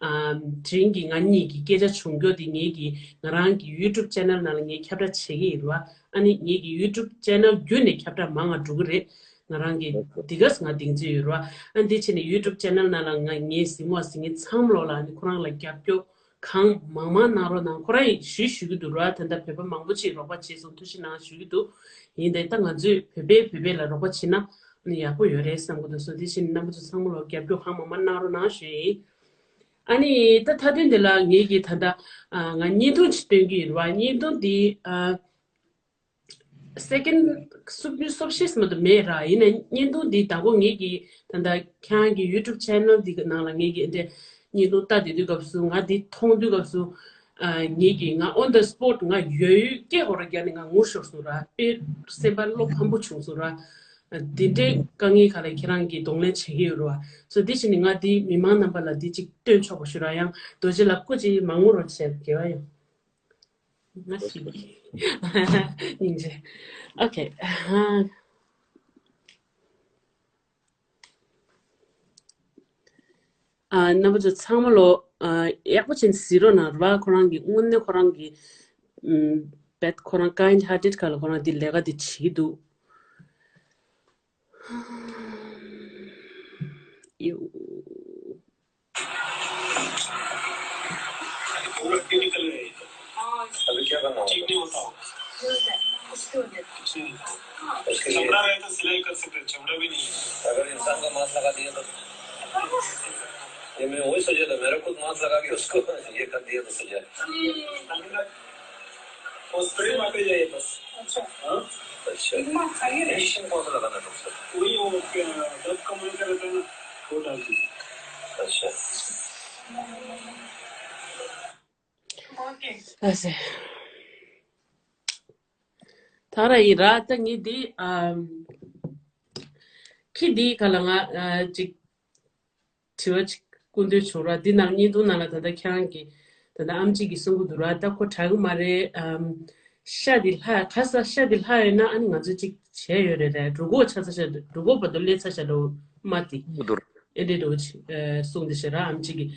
ཨམ་དེ་རིང་གི་ང་གཉིས་ཀྱི་སྐད་ཆ་བྱུང་རྒྱུ་དེ་ངེད་ཀྱིས་ང་རང་གི་YouTube channel ནང་ལ་ངས་ཁྱབ་བསྒྲགས་བྱེད་ཀྱི་ཡིན་རེད་བ། ཨ་ནི་ངེད་ཀྱི་YouTube channel བརྒྱུད་ནས་ཁྱབ་བསྒྲགས་མང་ང་འགྲོ་གི་རེད། ང་རང་གི་འདི་ག་ང་གདེང་ཚོད་ཡོད་རེད་བ། ཨ་འདི་བྱས་ནས་YouTube channel ནང་ལ་ང་ངའི་གཟིགས་མོ་གཟིགས་མཁན་ཚང་མ་ལོག་ལ་ཨ་ནི་ཁོ་རང་ལ་རྒྱབ་སྐྱོར་གང་མང་མང་གནང་རོགས་གནང་། ཁོ་རང་ཡིས་ཞུས་ཞུ་གི་འདུག་ར། ད་ལྟ་བོད་པ་མང་པོ་ཅིག་རོགས་པ་བྱས་སོང་ཐུགས་རྗེ་གནང་ཞུ་གི་འདུག་ཡིན་ཏེ་ད་ང་ཚོས་བོད་པས་བོད་པ་ལ་རོགས་པ་བྱེད་ན་ཨ་ནི་ཡག་པོ་ཡོད་རེད་བསམ་གི་འདུག་སོ་འདི་བཞིན་རྣམ་པ་ཚོ་ཚང་མ་ལོ་རྒྱབ་སྐྱོར་གང་མང་མང་གནང་རོགས་གནང་ཞུ་ཡིན། ཨ་ནི་ད་མཐའ་དོན་འདི་ལ་ངེད་ཀྱིས་ད་ལྟ་ང་བརྙན་ཐུང་ཅིག་སྟོན་གི་ཡོད་རེད་བ། བརྙན་ཐུང་འདི་ཨ། second སུམ་ཅུ་སོ་བཞི་ཙམ་དུ་མེད་ར། ཡིན་ནའི་བརྙན་ཐུང་འདི་དང་པོ་ངེད་ཀྱིས་ད་ལྟ་ཁྱེད་རང་གི་YouTube channel འདི་གི་ནང་ལ་ངེད་ཀྱིས་འདི་བརྙན་ཐུང་ལྟ་བསྡད་དུས་སྐབས་སུ་ང་འདི་མཐོང་དུས་སྐབས་སུ་ཨ་ངེད་ཀྱིས་ང་on the spot ང་ཡོད་ཡོད་སྐད་ཧོ་ར་རྒྱག་ནས་ང་ངུ་ཤོར་སོང་ར། དཔེ་སེམས་པ་བློ་ཕམ་པོ་བྱུང་སོང་ར། ཨ་འདི་འདྲའི་དཀའ་ངལ་ཁག་ལ་ཁྱེད་རང་གིས་གདོང་ལེན་བྱེད་ཀྱི་ཡོད་རེད་བ། སོ་འདི་བྱས་ནས་ང་འདི་མི་མང་རྣམ་པ་ལ་འདི་གཅིག་སྟོན་ཆོག་པ་ཞུ་ར། ཡང་རྡོ་རྗེ་ལགས་སྐུ་མཁྱེན། མ་ངུ་རོགས་བྱས་དགེ་བ་ཡོད། ང་ཞིག་སྙིང་རྗེ། ཨོ་ཁེ། ཨ་རྣམ་པ་ཚོ་ཚང་མ་ལོ་ཨ་ཡག་པོ་བྱས་ནས་གཟིགས་རོགས་གནང་ར། ཁོ་རང་གི་དངོས་གནས་ཁོ་རང་གི་ཨམ་བེད་ཁོ་རང་kind hearted ཁ་ལ་ཁོ་རང་འདི་ལས་ཀ་འདི་བྱེད་ཀྱི་འདུག་ཡོ། पूरा टिपिकल है ये तो। हाँ। अभी क्या करना होगा? चीनी बताओ। कुछ नहीं होता। कुछ नहीं होता। कुछ नहीं होता। हाँ। उसके लिए चमड़ा रहे तो सिलाई कर सकते हैं, चमड़ा भी नहीं है। अगर इंसान का मांस लगा दिया तो? ये मैं वही सोचा था, मेरा खुद मांस लगा के उसको ये कर दिया तो सही है। हम्म। वो स्प्रे मारते जाइए बस। अच्छा। हाँ? अच्छा। इतना खाइए। इंजेक्शन कौन सा लगाना है डॉक्टर साहब? वही वो, अ, दर्द कम होने का रहता है ना, वो डाल दीजिए। अच्छा। ཨ་ཟེ། ད་ར་ཡིན་ར། ད་ངས་འདི་ཨམ་ཁྱི་འདིའི་ཁ་ལ་ང་ཨ་ཅིག་དྲི་བ་ཅིག་སྐུ་མདུན་བྱུང་ར། འདི་ནང་བརྙན་ཐུང་ནང་ལ་ད་ལྟ་ཁྱེད་རང་གི་ད་ལྟ་ཨམ་ཆི་གིས་གསུང་གི་འདུག་ར། ད་ཁོ་དྲག་གི་མ་རེད། ཨམ་ཤ་འདི་ལྷག་ག་ས་ཤ་འདི་ལྷག་ཡོད་ན་ཨ་ནི་ང་ཚོས་ཅིག་བྱས་ཡོད་རེད་ར། རུ་ཁོག་ཆག་ས་ཤ་རུ་ཁོག་བར་དུ་སླེབས་ས་ཤ་འགྲོ་མ་དེ་འདུག་ར། ཨེ་འདྲས་འགྲོ་ཅིག་ཨ་གསུང་འདི་བྱས་ར། ཨམ་ཆི་གིས་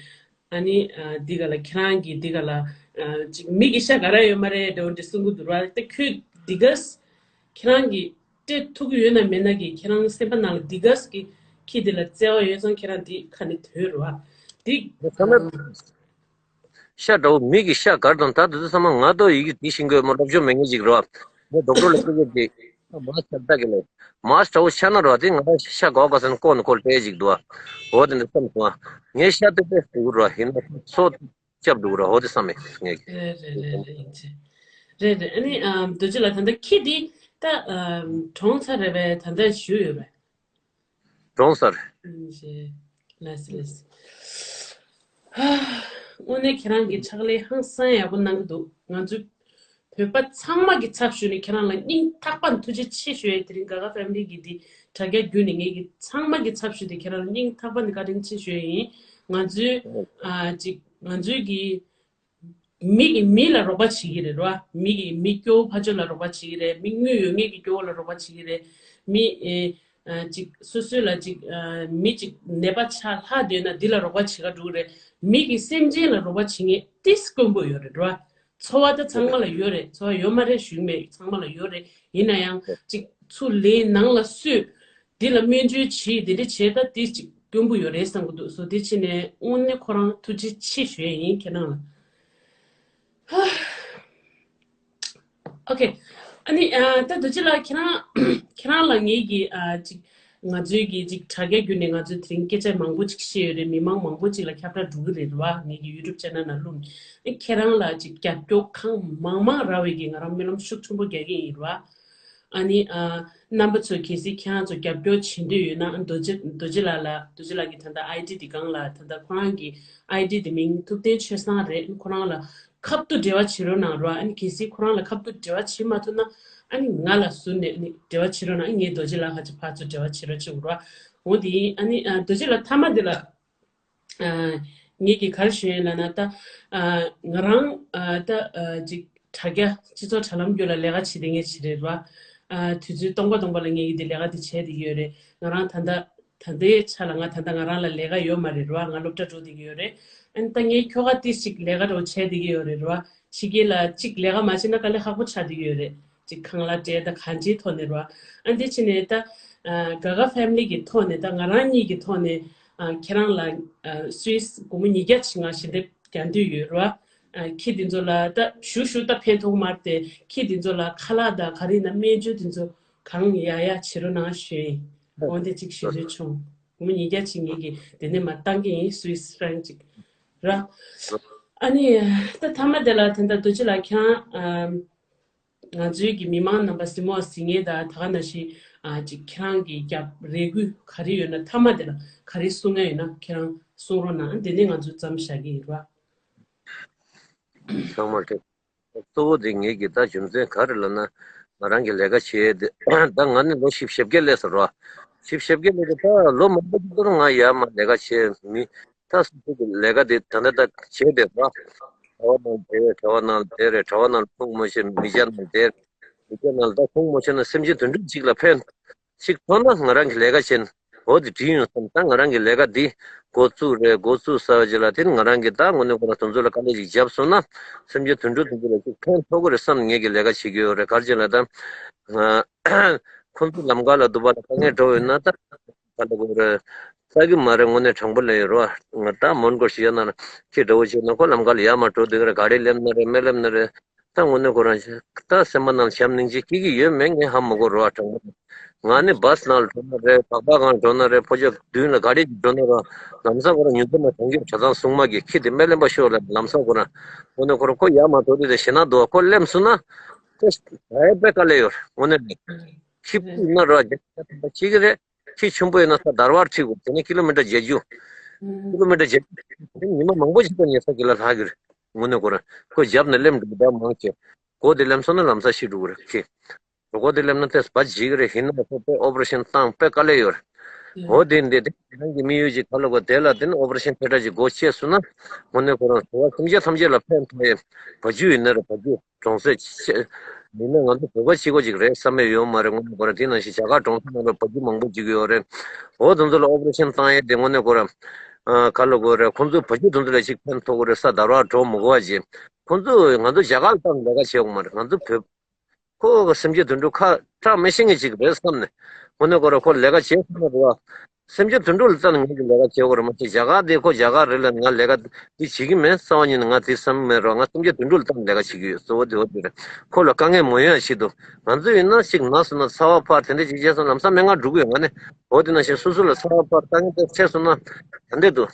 ཨ་ནི་ཨ་འདི་ག་ལ་ཁྱེད་རང་གིས་འདི་ག་ལ་ཨ་ཅིག་མི་གི་ཤ་ག་ར་ཡོད་མ་རེད་འགྲོ་འདི་གསུང་གི་འདུག་ར། ད་ཁྱོད་འདི་ག་ཁྱེད་རང་གིས་སྤྲད་ཐུབ་ཀྱི་ཡོད་ན་མེད་ན་གི་ཁྱེད་རང་སེམས་པ་ནང་ལ་འདི་ག་གི་ཁྱི་འདི་ལ་བརྩེ་བ་ཡོད་ཙང་ཁྱེད་རང་འདི་ཁ་ནས་དོན་རུ་བ་འདི། ཤ་འདྲ་བོ་མི་གི་ཤ་གར་དང་ད་དུ་དུ་ཚང་མ་ང་ཏོ་ཡི་གེ་དེ་ཤིང་གོས་མོ་སློབ་སྦྱོང་མེད་ངེས་ཅིག་རོ། མོ་ཌོག་ཊར་ལ་སྐད་ཆ་དེ་མ་ཤ་ད་གི་ལེ་མ་ཤ་འོ་ཤ་ན་རོ་དེ་ང་ཤ་གོ་ག་སན་ཀོ་ནི་ཀོལ་ཏེ་ཅིག་འདུག་འོ་དེ་འདྲ་བསམ་སོང་ང་ཤ་ཏོ་ཏོ་ཟེར་གི་རོ་ཡིན་ན་སོ། སྐྱབས་འདུག་ར་ཧོ་དེ་བསམ་མེད་ངས། རེད་རེད་རེད་རེད་རེད། རེད་རེད། ཨ་ནི་ཨམ་རྡོ་རྗེ་ལགས་ད་ལྟ་ཁྱི་འདི་ད་ཨམ་གྲོངས་ཚར་རེད་པས། ད་ལྟ་བཞུགས་ཡོད་པས། གྲོངས་ཚར། ཨམ་རེད། ལགས་སོ་ལགས་སོ། ཧ། དངོས་གནས་ཁྱེད་རང་གི་ཕྱག་ལས་ཧང་སང་ཡག་པོ་གནང་གི་འདུག་ང་ཚོ་བོད་པ་ཚང་མ་གི་ཚབ་ཞུས་ནས་ཁྱེད་རང་ལ་སྙིང་ཐག་པ་ནས་ཐུགས་རྗེ་ཆེ་ཞུ་ཡས། དེ་རིང་ག་ག་ཕེ་མི་ལི་གི་འདི་དྲ་རྒྱ་བརྒྱུད་ནས་ངེད་ཀྱི་ཚང་མ་གི་ཚབ་ཞུས་ཏེ་ཁྱེད་རང་ལ་སྙིང་ཐག་པ་ནས་བཀའ་དྲིན་ཆེ་ཞུ་ཡས་ཡིན། ང་ཚོའི་ཨ་ཅིག་ང་ཚོའི་གི་མི་གིས་མི་ལ་རོགས་པ་བྱེད་ཀྱི་རེད་རོ། མི་གིས་མི་སྐྱོ་བོ་ཕར་ཕྱོགས་ལ་རོགས་པ་བྱེད་ཀྱི་རེད། མི་དངུལ་ཡོད་མཁན་གྱི་སྐྱོ་བོ་ལ་རོགས་པ་བྱེད་ཀྱི་རེད། མི་ཨེ་ཨ་ཅིག་སོ་སོའི་ལ་ཅིག་ཨ་མི་ཅིག་ནད་པ་ཆགས་ལྷག་བསྡད་ན་འདི་ལ་རོགས་པ་བྱེད་ག་འགྲོ་གི་རེད། མི་གིས་སེམས་ཅན་ལ་རོགས་པ་བྱེད་མཁན་ཏིས་དཀོན་པོ་ཡོད་རེད་རོ། འཚོ་བ་ད་ཚང་མ་ལ་ཡོད་རེད། འཚོ་བ་ཡོད་མ་རེད་ཞུ་གི་མེད། ཚང་མ་ལ་ཡོད་རེད། ཡིན་ན་ཡང་ཅིག་ཚུར་ལེན་ནང་ལ་གསོས། འདི་ལ་སྨན་བཅོས་བྱེད་འདི་འདྲ་བྱས་ད་འདི་ཅིག་སྐྱོན་པོ་ཡོད་རེད་བསམ་གི་འདུག་སོ་དེ་ཕྱིན་ནས་དངོས་གནས་ཁོ་རང་ཐུགས་རྗེ་ཆེ་ཞུ་ཡས་ཡིན་ཁྱེད་རང་ལ། ཧ། ཨོ་ཁེ། ཨ་ནི་ཨ་ད་རྡོ་རྗེ་ལགས་ཁྱེད་རང་ཁྱེད་རང་ལ་ངེད་ཀྱི་ཨ་ཅིག་ང་ཚོའི་གི་ཅིག་དྲ་རྒྱ་བརྒྱུད་ནས་ང་ཚོའི་དེ་རིང་སྐད་ཆ་མང་པོ་ཅིག་བཤད་ཡོད་རེད། མི་མང་མང་པོ་ཅིག་ལ་ཁྱབ་བསྒྲགས་འགྲོ་གི་རེད་རེད་བ། ངེད་ཀྱི་ཡུ་ཊུབ་ཆེ་ནལ་ནང་བླུགས་ནས་ཨ་ཁྱེད་རང་ལ་ཅིག་རྒྱབ་སྐྱོར་གང་མང་མང་རག་པའི་གི་ང་རང་སྨོན་ལམ་ཤུགས་ཆེན་པོ་རྒྱག་གི་ཡིན་རེད་བ། ཨ་ནི་ཨ་རྣམ་པ་ཚོས་གལ་སྲིད་ཁྱེད་རང་ཚོ་རྒྱབ་སྐྱོར་བྱེད་འདོད་ཡོད་ན་ཨ་རྡོ་རྗེ་རྡོ་རྗེ་ལགས་ལ་རྡོ་རྗེ་ལགས་ཀྱི་ད་ལྟ་ཨའི་ཌི་དེ་སྒང་ལ་ད་ལྟ་ཁོ་རང་གི་ཨའི་ཌི་དེ་མིང་ཐུབ་བསྟན་ཆོས་བཟང་རེད། ཁོ་རང་ལ་ཁ་ཐུག་འབྲེལ་བ་བྱེད་རོགས་གནང་རོགས། ཨ་ནི་གལ་སྲིད་ཁོ་རང་ལ་ཁ་ཐུག་འབྲེལ་བ་བྱེད་མ་ཐུབ་ན་ཨ་ནི་ང་ལ་ཟུར་ནས་ཨ་ནི་འབྲེལ་བ་བྱེད་རོགས་གནང་། ཨ་ནི་ངས་རྡོ་རྗེ་ལགས་ཁ་ཅིག་ཕར་ཚུར་འབྲེལ་བ་བྱེད་རོགས་བྱེད་དགོས་རོགས། འོ་དེ་ཡིན། ཨ་ནི་ཨ་རྡོ་རྗེ་ལགས་མཐའ་མ་དེ་ལ། ཨ་ངེད་ཀྱིས་ག་རེ་ཞུ་ཡིན་ལབ་ན་ད་ཨ་ང་རང་ཨ་ད་ཨ་ཅིག་དྲ་རྒྱ་སྤྱི་ཚོགས་དྲ་ལམ་བརྒྱུད་ལ་ལས་ཀ་བྱེད་བསྡད་མཁན་ཞིག་རེད་བ། ཨ་དུས་ཚོད་སྟོང་པ་སྟོང་པ་ལ་ངེད་ཀྱིས་འདི་ལས་ཀ་འདི་བྱས་བསྡད་ཀྱི་ཡོད་རེད། ང་རང་ད་ལྟ་ ད་ལྟའི་ཆ་ལ་ང་ད་ལྟ་ང་རང་ལ་ལས་ཀ་ཡོད་མ་རེད་ར། ང་སློབ་གྲྭ་འགྲོ་བསྡད་ཀྱི་ཡོད་རེད། ཨ་ནི་ད་ངའི་ཁྱོ་ག་ཏིས་ཅིག་ལས་ཀ་རོ་བྱས་བསྡད་ཀྱི་ཡོད་རེད་ར། ཕྱི་རྒྱལ་ལ་ཅིག་ལས་ཀ་མ་བྱས་ན་དཀའ་ལས་ཁག་པོ་ཆགས་བསྡད་ཀྱི་ཡོད་རེད། ཅིག་ཁང་གླ་སྤྲད་ད་གང་ཅིའི་ཐོག་ནས་ར། ཨ་འདི་ཕྱི་ནས་ད་ག་ག་ཕེ་མི་ལི་གི་ཐོག་ནས་ད་ང་རང་གཉིས་ཀྱི་ཐོག་ནས་ཁྱེད་རང་ལ་སུད་སི་སྒོར་མོ་ཉིས་བརྒྱ་ཅིག་ང་ཞལ་འདེབས་རྒྱག་འདོད་ཡོད་ར། ཁྱི་འདི་ཚོ་ལ་ད་ཞུ་ཞུ་ད་ཕན་ཐོགས་མ་རེད་དེ། ཁྱི་འདི་ཚོ་ལ་ཁ་ལག་དང་ག་རེ་ཡིན་ན་སྨན་བཅོས་འདི་ཚོ་གང་ཡག་ཡག་བྱེད་རོགས་གནང་ཞུ་ཡིན། འོ་འདི་གཅིག་ཞུ་འདོད་བྱུང་། སྒོར་མོ་ཉིས་བརྒྱ་ཅིག་ངེད་ཀྱིས་དེ་ནས་མར་བཏང་གི་ཡིན། སུད་སི་ཧྥ་རན་ཅིག་ར། ཨ་ནི་ད་མཐའ་མ་དེ་ལ་ད་ལྟ་རྡོ་རྗེ་ལགས་ཁྱེད་རང་ང་ཚོའི་གི་མི་མང་རྣམ་པ་གཟིགས་མོ་གཟིགས་མཁན་དང་ད་ག་ནང་བཞིན་ཅིག་ཁྱེད་རང་གི་རྒྱབ་རེ་སྐུལ་ག་རེ་ཡོད་ན་མཐའ་མ་དེ་ལ་ག་རེ་གསུང་ཡ་ཡོད་ན་ཁྱེད་རང་གསུང་རོགས་གནང་། དེ་ནས་ང་ཚོ་མཚམས་བཞག་གི་ཡིན་ར། ཚང་མར་ཐུགས། གཙོ་བོ་དེ་ངེད་ཀྱི་ད་རྒྱུ་མཚན་ག་རེ་ལབ་ན། ང་རང་གི་ལས་ཀ་བྱེད་དེ་ད་ང་ནི་ལོ་བཞི་བཅུ་ཞེ་བརྒྱད་སླེབས་སོང་ར། བཞི་བཅུ་ཞེ་བརྒྱད་སླེབས་དུས་ད་ལོ་མང་པོ་ཅིག་ལྟར་ང་ཡར་མར་ལས་ཀ་བྱེད་མི་ད་སོ་སོ་གི་ལས་ཀ་དེ་ད་ལྟ་ད་བྱེད་བསྡད་ར། གྲྭ་པ་ནང་དེ་རེད། གྲྭ་པ་ནང་དེ་རེད། གྲྭ་པ་ནང་ཁུངས་མ་ཤེས། མི་སྐྱ་ནང་དེ་རེད། མི་སྐྱ་ནང་ད་ཁུངས་མ་ཤེས་ན་སེམས་ཅན་དུད་འགྲོ་གཅིག་ལ་ཕན་ཅིག་ཐོན་ན་ང་རང་གི་ལས་ཀ་བྱེད་ན་འོ་དེ་འགྲིག་ཡོང་བསམ། ད་ང་རང་གི་ལས་ཀ་འདི་འགོ་བཙུགས་རེད། འགོ་བཙུགས་ཚར་རྗེས་ལ་དེ་ནི་ང་རང་གི་ད་དངོས་གནས་ཁོ་རང་དེ་ཚོ་ལ་དཀའ་ལས་ཅིག་བརྒྱབ་སོང་ན་སེམས་ཅན་དུད་འགྲོ་དེ་ཚོ་ལ་ཅིག་ཕན་ཐོགས་ཀྱི་རེད་བསམ་ངེད་ཀྱི་ལས་ཀ་བྱེད་ཀྱི་ཡོད་རེད། ག་རེ་བྱས་ལ་ད་ཁོ་ཚོ་ལམ་ཁ་ལ་འདུག་པ་ལ་དཀའ་ངལ་འགྲོ་ཡོད་ན་ད་ག་ལ་དགོས་རེད། ས་གི་མ་རེད། དངོས་གནས་དྲང་པོ་ལབ་ཡོད་རེད་བ། ང་ད་མོན་གྷོ་ཞིག་ཡོད་ན་ཁྱེད་འདྲ་བོ་ཞིག་ན་ཁོ་ལམ་ཁ་ལ་ཡར་མར་འགྲོ་སྡོད་ཀྱི་རེད། ག་རེ་སླེབས་ན་རེད། སྨན་སླེབས་ན་རེད། ད་དངོས་གནས་ཁོ་རང་ད་སེམས་པ་ནང་བྱམས་སྙིང་རྗེ་སྐྱེ་གི་ཡོད་མེད་ངས་ཧ་མ་གོ་རེད་བ། དྲང་པོ་ང་ནི་བྷ་སི་ནང་ལ་འགྲོ་ན་རེད། སྦག་སྦག་སྒང་འགྲོ་ན་རེད། ཕོ་ཆོས་མདུན་ལ་ག་རེ་ཞིག་འགྲོ་ན་རེད། ལམ་སང་ཁོ་རང་ཉུང་མཐའ་མ་གྲོང་ཁྱེར་གྲྭ་ཚང་སྲུང་མ་གིས་ཁྱེད་དེ་སྨན་ལེན་པ་ཤོག་ལབ། ལམ་སང་ཁོ་རང་དངོས་གནས་ཁོ་རང་ཁོ་ཡར་མར་འགྲོ་དུས་དེ་ཞེད་སྣང་འདུག་ཁོ་སླེབས་སོང་ན་ཁོ་ད་ཡ་དཔེ་དཀའ་ལས་ཡོད་རེད། དངོས་གནས་ནས་ཁྱི་སྤུ་ན་རེད་བ། བྱེད་ཀྱི་རེད། ཁྱི་ཆེན་པོ་ཡིན་ན་ས་དར་བར་ཁྲིད་དགོས། དེ་ནས་ཀི་ལོ་མི་ཊར་བརྒྱད་ཅུ། ཀི་ལོ་མི་ཊར་བརྒྱད་ཅུ། དེ་ཉི་མ་མང་པོ་ཞིག་ད་ཉལ་ས་གི་ལ་ལྷག་གི་རེད། དངོས་གནས་ཁོ་རང་ཁོ་རྒྱབ་ནས་སླེབས་འགྲོ་གི་ད་མང་ཆེ། མགོ་དེ་སླེབས་སོང་ན་ལམ་སང་ཤི་འགྲོ་གི་རེད་ཁྱི། མགོ་དེ་སླེབས་ན་ཏེས་བ་འཇིག་གི་རེད། ཡིན་ན་ཁོ་དཔེ་ཨོ་པ་རེ་ཤན་བཏང་དཔེ་དཀའ་ལས་ཡོད་རེད། འོ་དེ་འདི་དེ་རང་གི་དམིགས་ཡུལ་ཅིག་ག་ལ་གོ་དེ་ལ་དེ་ནི་ཨོ་པ་རེ་ཤན་ཐལ་དྲགས་ཅིག་སྒོ་ཕྱེ་སོང་ན་དངོས་གནས་ཁོ་རང་འགྲོ་བ་སེམས་ཅན་ཐམས་ཅད་ལ་ཕན་ཐོགས་ཡས་བ་རྒྱུ་ཡིན་ན་རེད། བ་རྒྱུ། གྲོང་གསེབ་ཆེ། མིན་ན་ང་ཚོ་བོད་པ་གཅིག་པོ་གཅིག་རེད་བསམ་མེད་ཡོད་མ་རེད། དངོས་གནས་ཁོ་རང་དེ་ནང་བཞིན་རྒྱ་གར་གྲོང་གསེབ་ནང་ལ་བ་རྒྱུ་མང་པོ་གཅིག་ཡོད་རེད། འོ་དེ་ཚོ་ལ་ཨོ་པ་རེ་ཤན་བཏང་ཡས་དེ་དངོས་གནས་ཁོ་རང་ག་ལ་དགོས་རེད། ཁོང་ཚོ་བ་རྒྱུ་དེ་ཚོ་ལ་ཅིག་ཕན་ཐོགས་ཀྱི་རེད། ས་དར་བར་འགྲོ་མི་དགོས་པ་བྱས། ཁོང་ཚོ་ང་ཚོ་རྒྱ་གར་ལ་བཏང་ལས་ཀ་བྱེད་དགོས་མ་རེད། ང་ཚོ་བོད་ཁོ་སེམས་ཅན་དུད་འགྲོ་ཁ་ཁྲག་མི་ཤེས་མཁན་ཅིག་རེད་བསམ་ནས་དངོས་གནས་ཁོ་རང་ཁོ་ལས་ཀ་བྱེད་ཐུབ་ན་རེད་བ། སེམས་ཅན་དུད་འགྲོ་ལ་བལྟས་ནས་ངེད་ཀྱི་ལས་ཀ་བྱེད་དགོས་རེད་མ་གཏོགས་རྒྱ་གར་དེ་ཁོ་རྒྱ་གར་རེད་ལ་ང་ལས་ཀ་འདི་བྱེད་ཀྱི་མེད་བསམ་པ་ཉིད་ནས་ང་དེ་བསམ་མེད་རོགས། ང་སེམས་ཅན་དུད་འགྲོ་ལ་བལྟས་ནས་ལས་ཀ་བྱེད་ཀྱི་ཡོད། གཙོ་བོ་དེ་འོ་དེ་རེད། ཁོ་ལ་དཀའ་ངལ་མ་ཡོང་ཡ་ཆེད་དུ་ང་ཚོ་ཡིན་ན་ཅིག་ན་སོང་ན་ཚ་བ་འཕར་དེ་འདྲ་ཅིག་བྱས་སོང་ན་ལམ་སང་སྨན་ཁང་འགྲོ་གི་ཡོད། ང་ནི་འོ་དེ་ནང་བཞིན་སོ་སོ་ལ་ཚ་བ་འཕར་དཀའ་ངལ་དེ་འཕྲད་སོང་ན་ད་འདྲ་འདུག་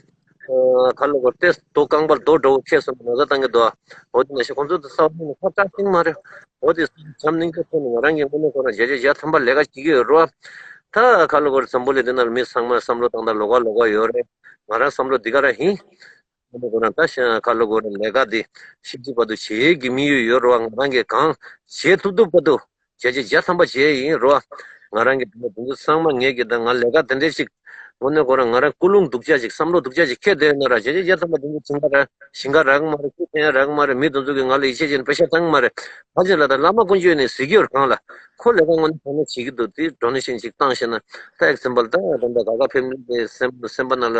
ཁ་ལོ་གོ་ཏེ་རྡོ་རྐང་པར་རྡོ་འདྲ་བོ་འཁྱེར་སོང་ན་ན་ཚ་བཏང་གི་འདུག་འོ་དེ་ནང་བཞིན་ཁོང་ཚོ་དེ་ཚ་བ་འཕར་ནས་ཁ་བྲལ་ཐེངས་མ་རེད། འོ་དེ་བྱམས་སྙིང་རྗེ་ཐོག་ནས་ང་རང་གི་དངོས་གནས་ཁོ་རང་བརྒྱ་ཆ་བརྒྱ་ཐམ་པ་ལས་ཀ་བྱེད་ཀྱི་ཡོད་རེད་བ། ད་ཁ་ལོ་གོ་འཛམ་བུ་གླིང་འདི་ནང་ལ་མི་ཚང་མ་བསམ་བློ་བཏང་སྟངས་ལོགས་ཀ་ལོགས་ཀ་ཡོད་རེད། ང་རང་བསམ་བློ་འདི་ག་རང་ཡིན། ཁོ་རང་ད་ཤ་ཁ་ལོ་གོ་ར་ལས་ཀ་འདི་ཤིབ་ཅིག་བར་དུ་བྱེད་ཀྱི་དམིགས་ཡུལ་ཡོད་རེད་བ། ང་རང་གིས་གང་བྱེད་ཐུབ་ཐུབ་བར་དུ་བརྒྱ་ཆ་བརྒྱ་ཐམ་པ་བྱེད་ཡིན་རེད་བ། ང་རང་གི་དེ་འདི་ཚོ་ཚང་མ་ངེད་ཀྱི་ད་ང་ལས་ཀ་དེ་འདྲས་ཅིག་དངོས་གནས་ཁོ་རང་ང་རང་ཀུན་སློང་སྡུག་ཅག་ཅིག་བསམ་བློ་སྡུག་ཅག་ཅིག་འཁྱེར་བསྡད་ཡོད་ན་ར་བརྒྱ་ཆ་བརྒྱ་ཐམ་པ་དེ་འདི་ཚོ་ཞིང་ཁ་རག་ཞིང་ཁ་རག་གི་མ་རེད། ཁུ་འཐེན་ཡ་རག་གི་མ་རེད། མི་དེ་ཚོ་གིས་ང་ལ་ཡིད་ཆེས་བྱས་ནས་པེ་ཤ་བཏང་གི་མ་རེད། ད་ཅི་ལ་ད་བླ་མ་དཀོན་མཆོག་ནས་གཟིགས་ཀྱི་ཡོད་རེད་གང་ལ། ཁོ་ལས་ཀ་དངོས་གནས་གང་ལ་བྱེད་ཀྱི་འདུག་དེ་ཌོ་ནེ་ཤན་ཅིག་བཏང་ཤེ་ན་ད་ཨེག་ཛམ་པལ་ད་ད་ད་ག་ག་ཕེ་མི་ལི་དེ་སེམས་སེམས་པ་ནང་ལ་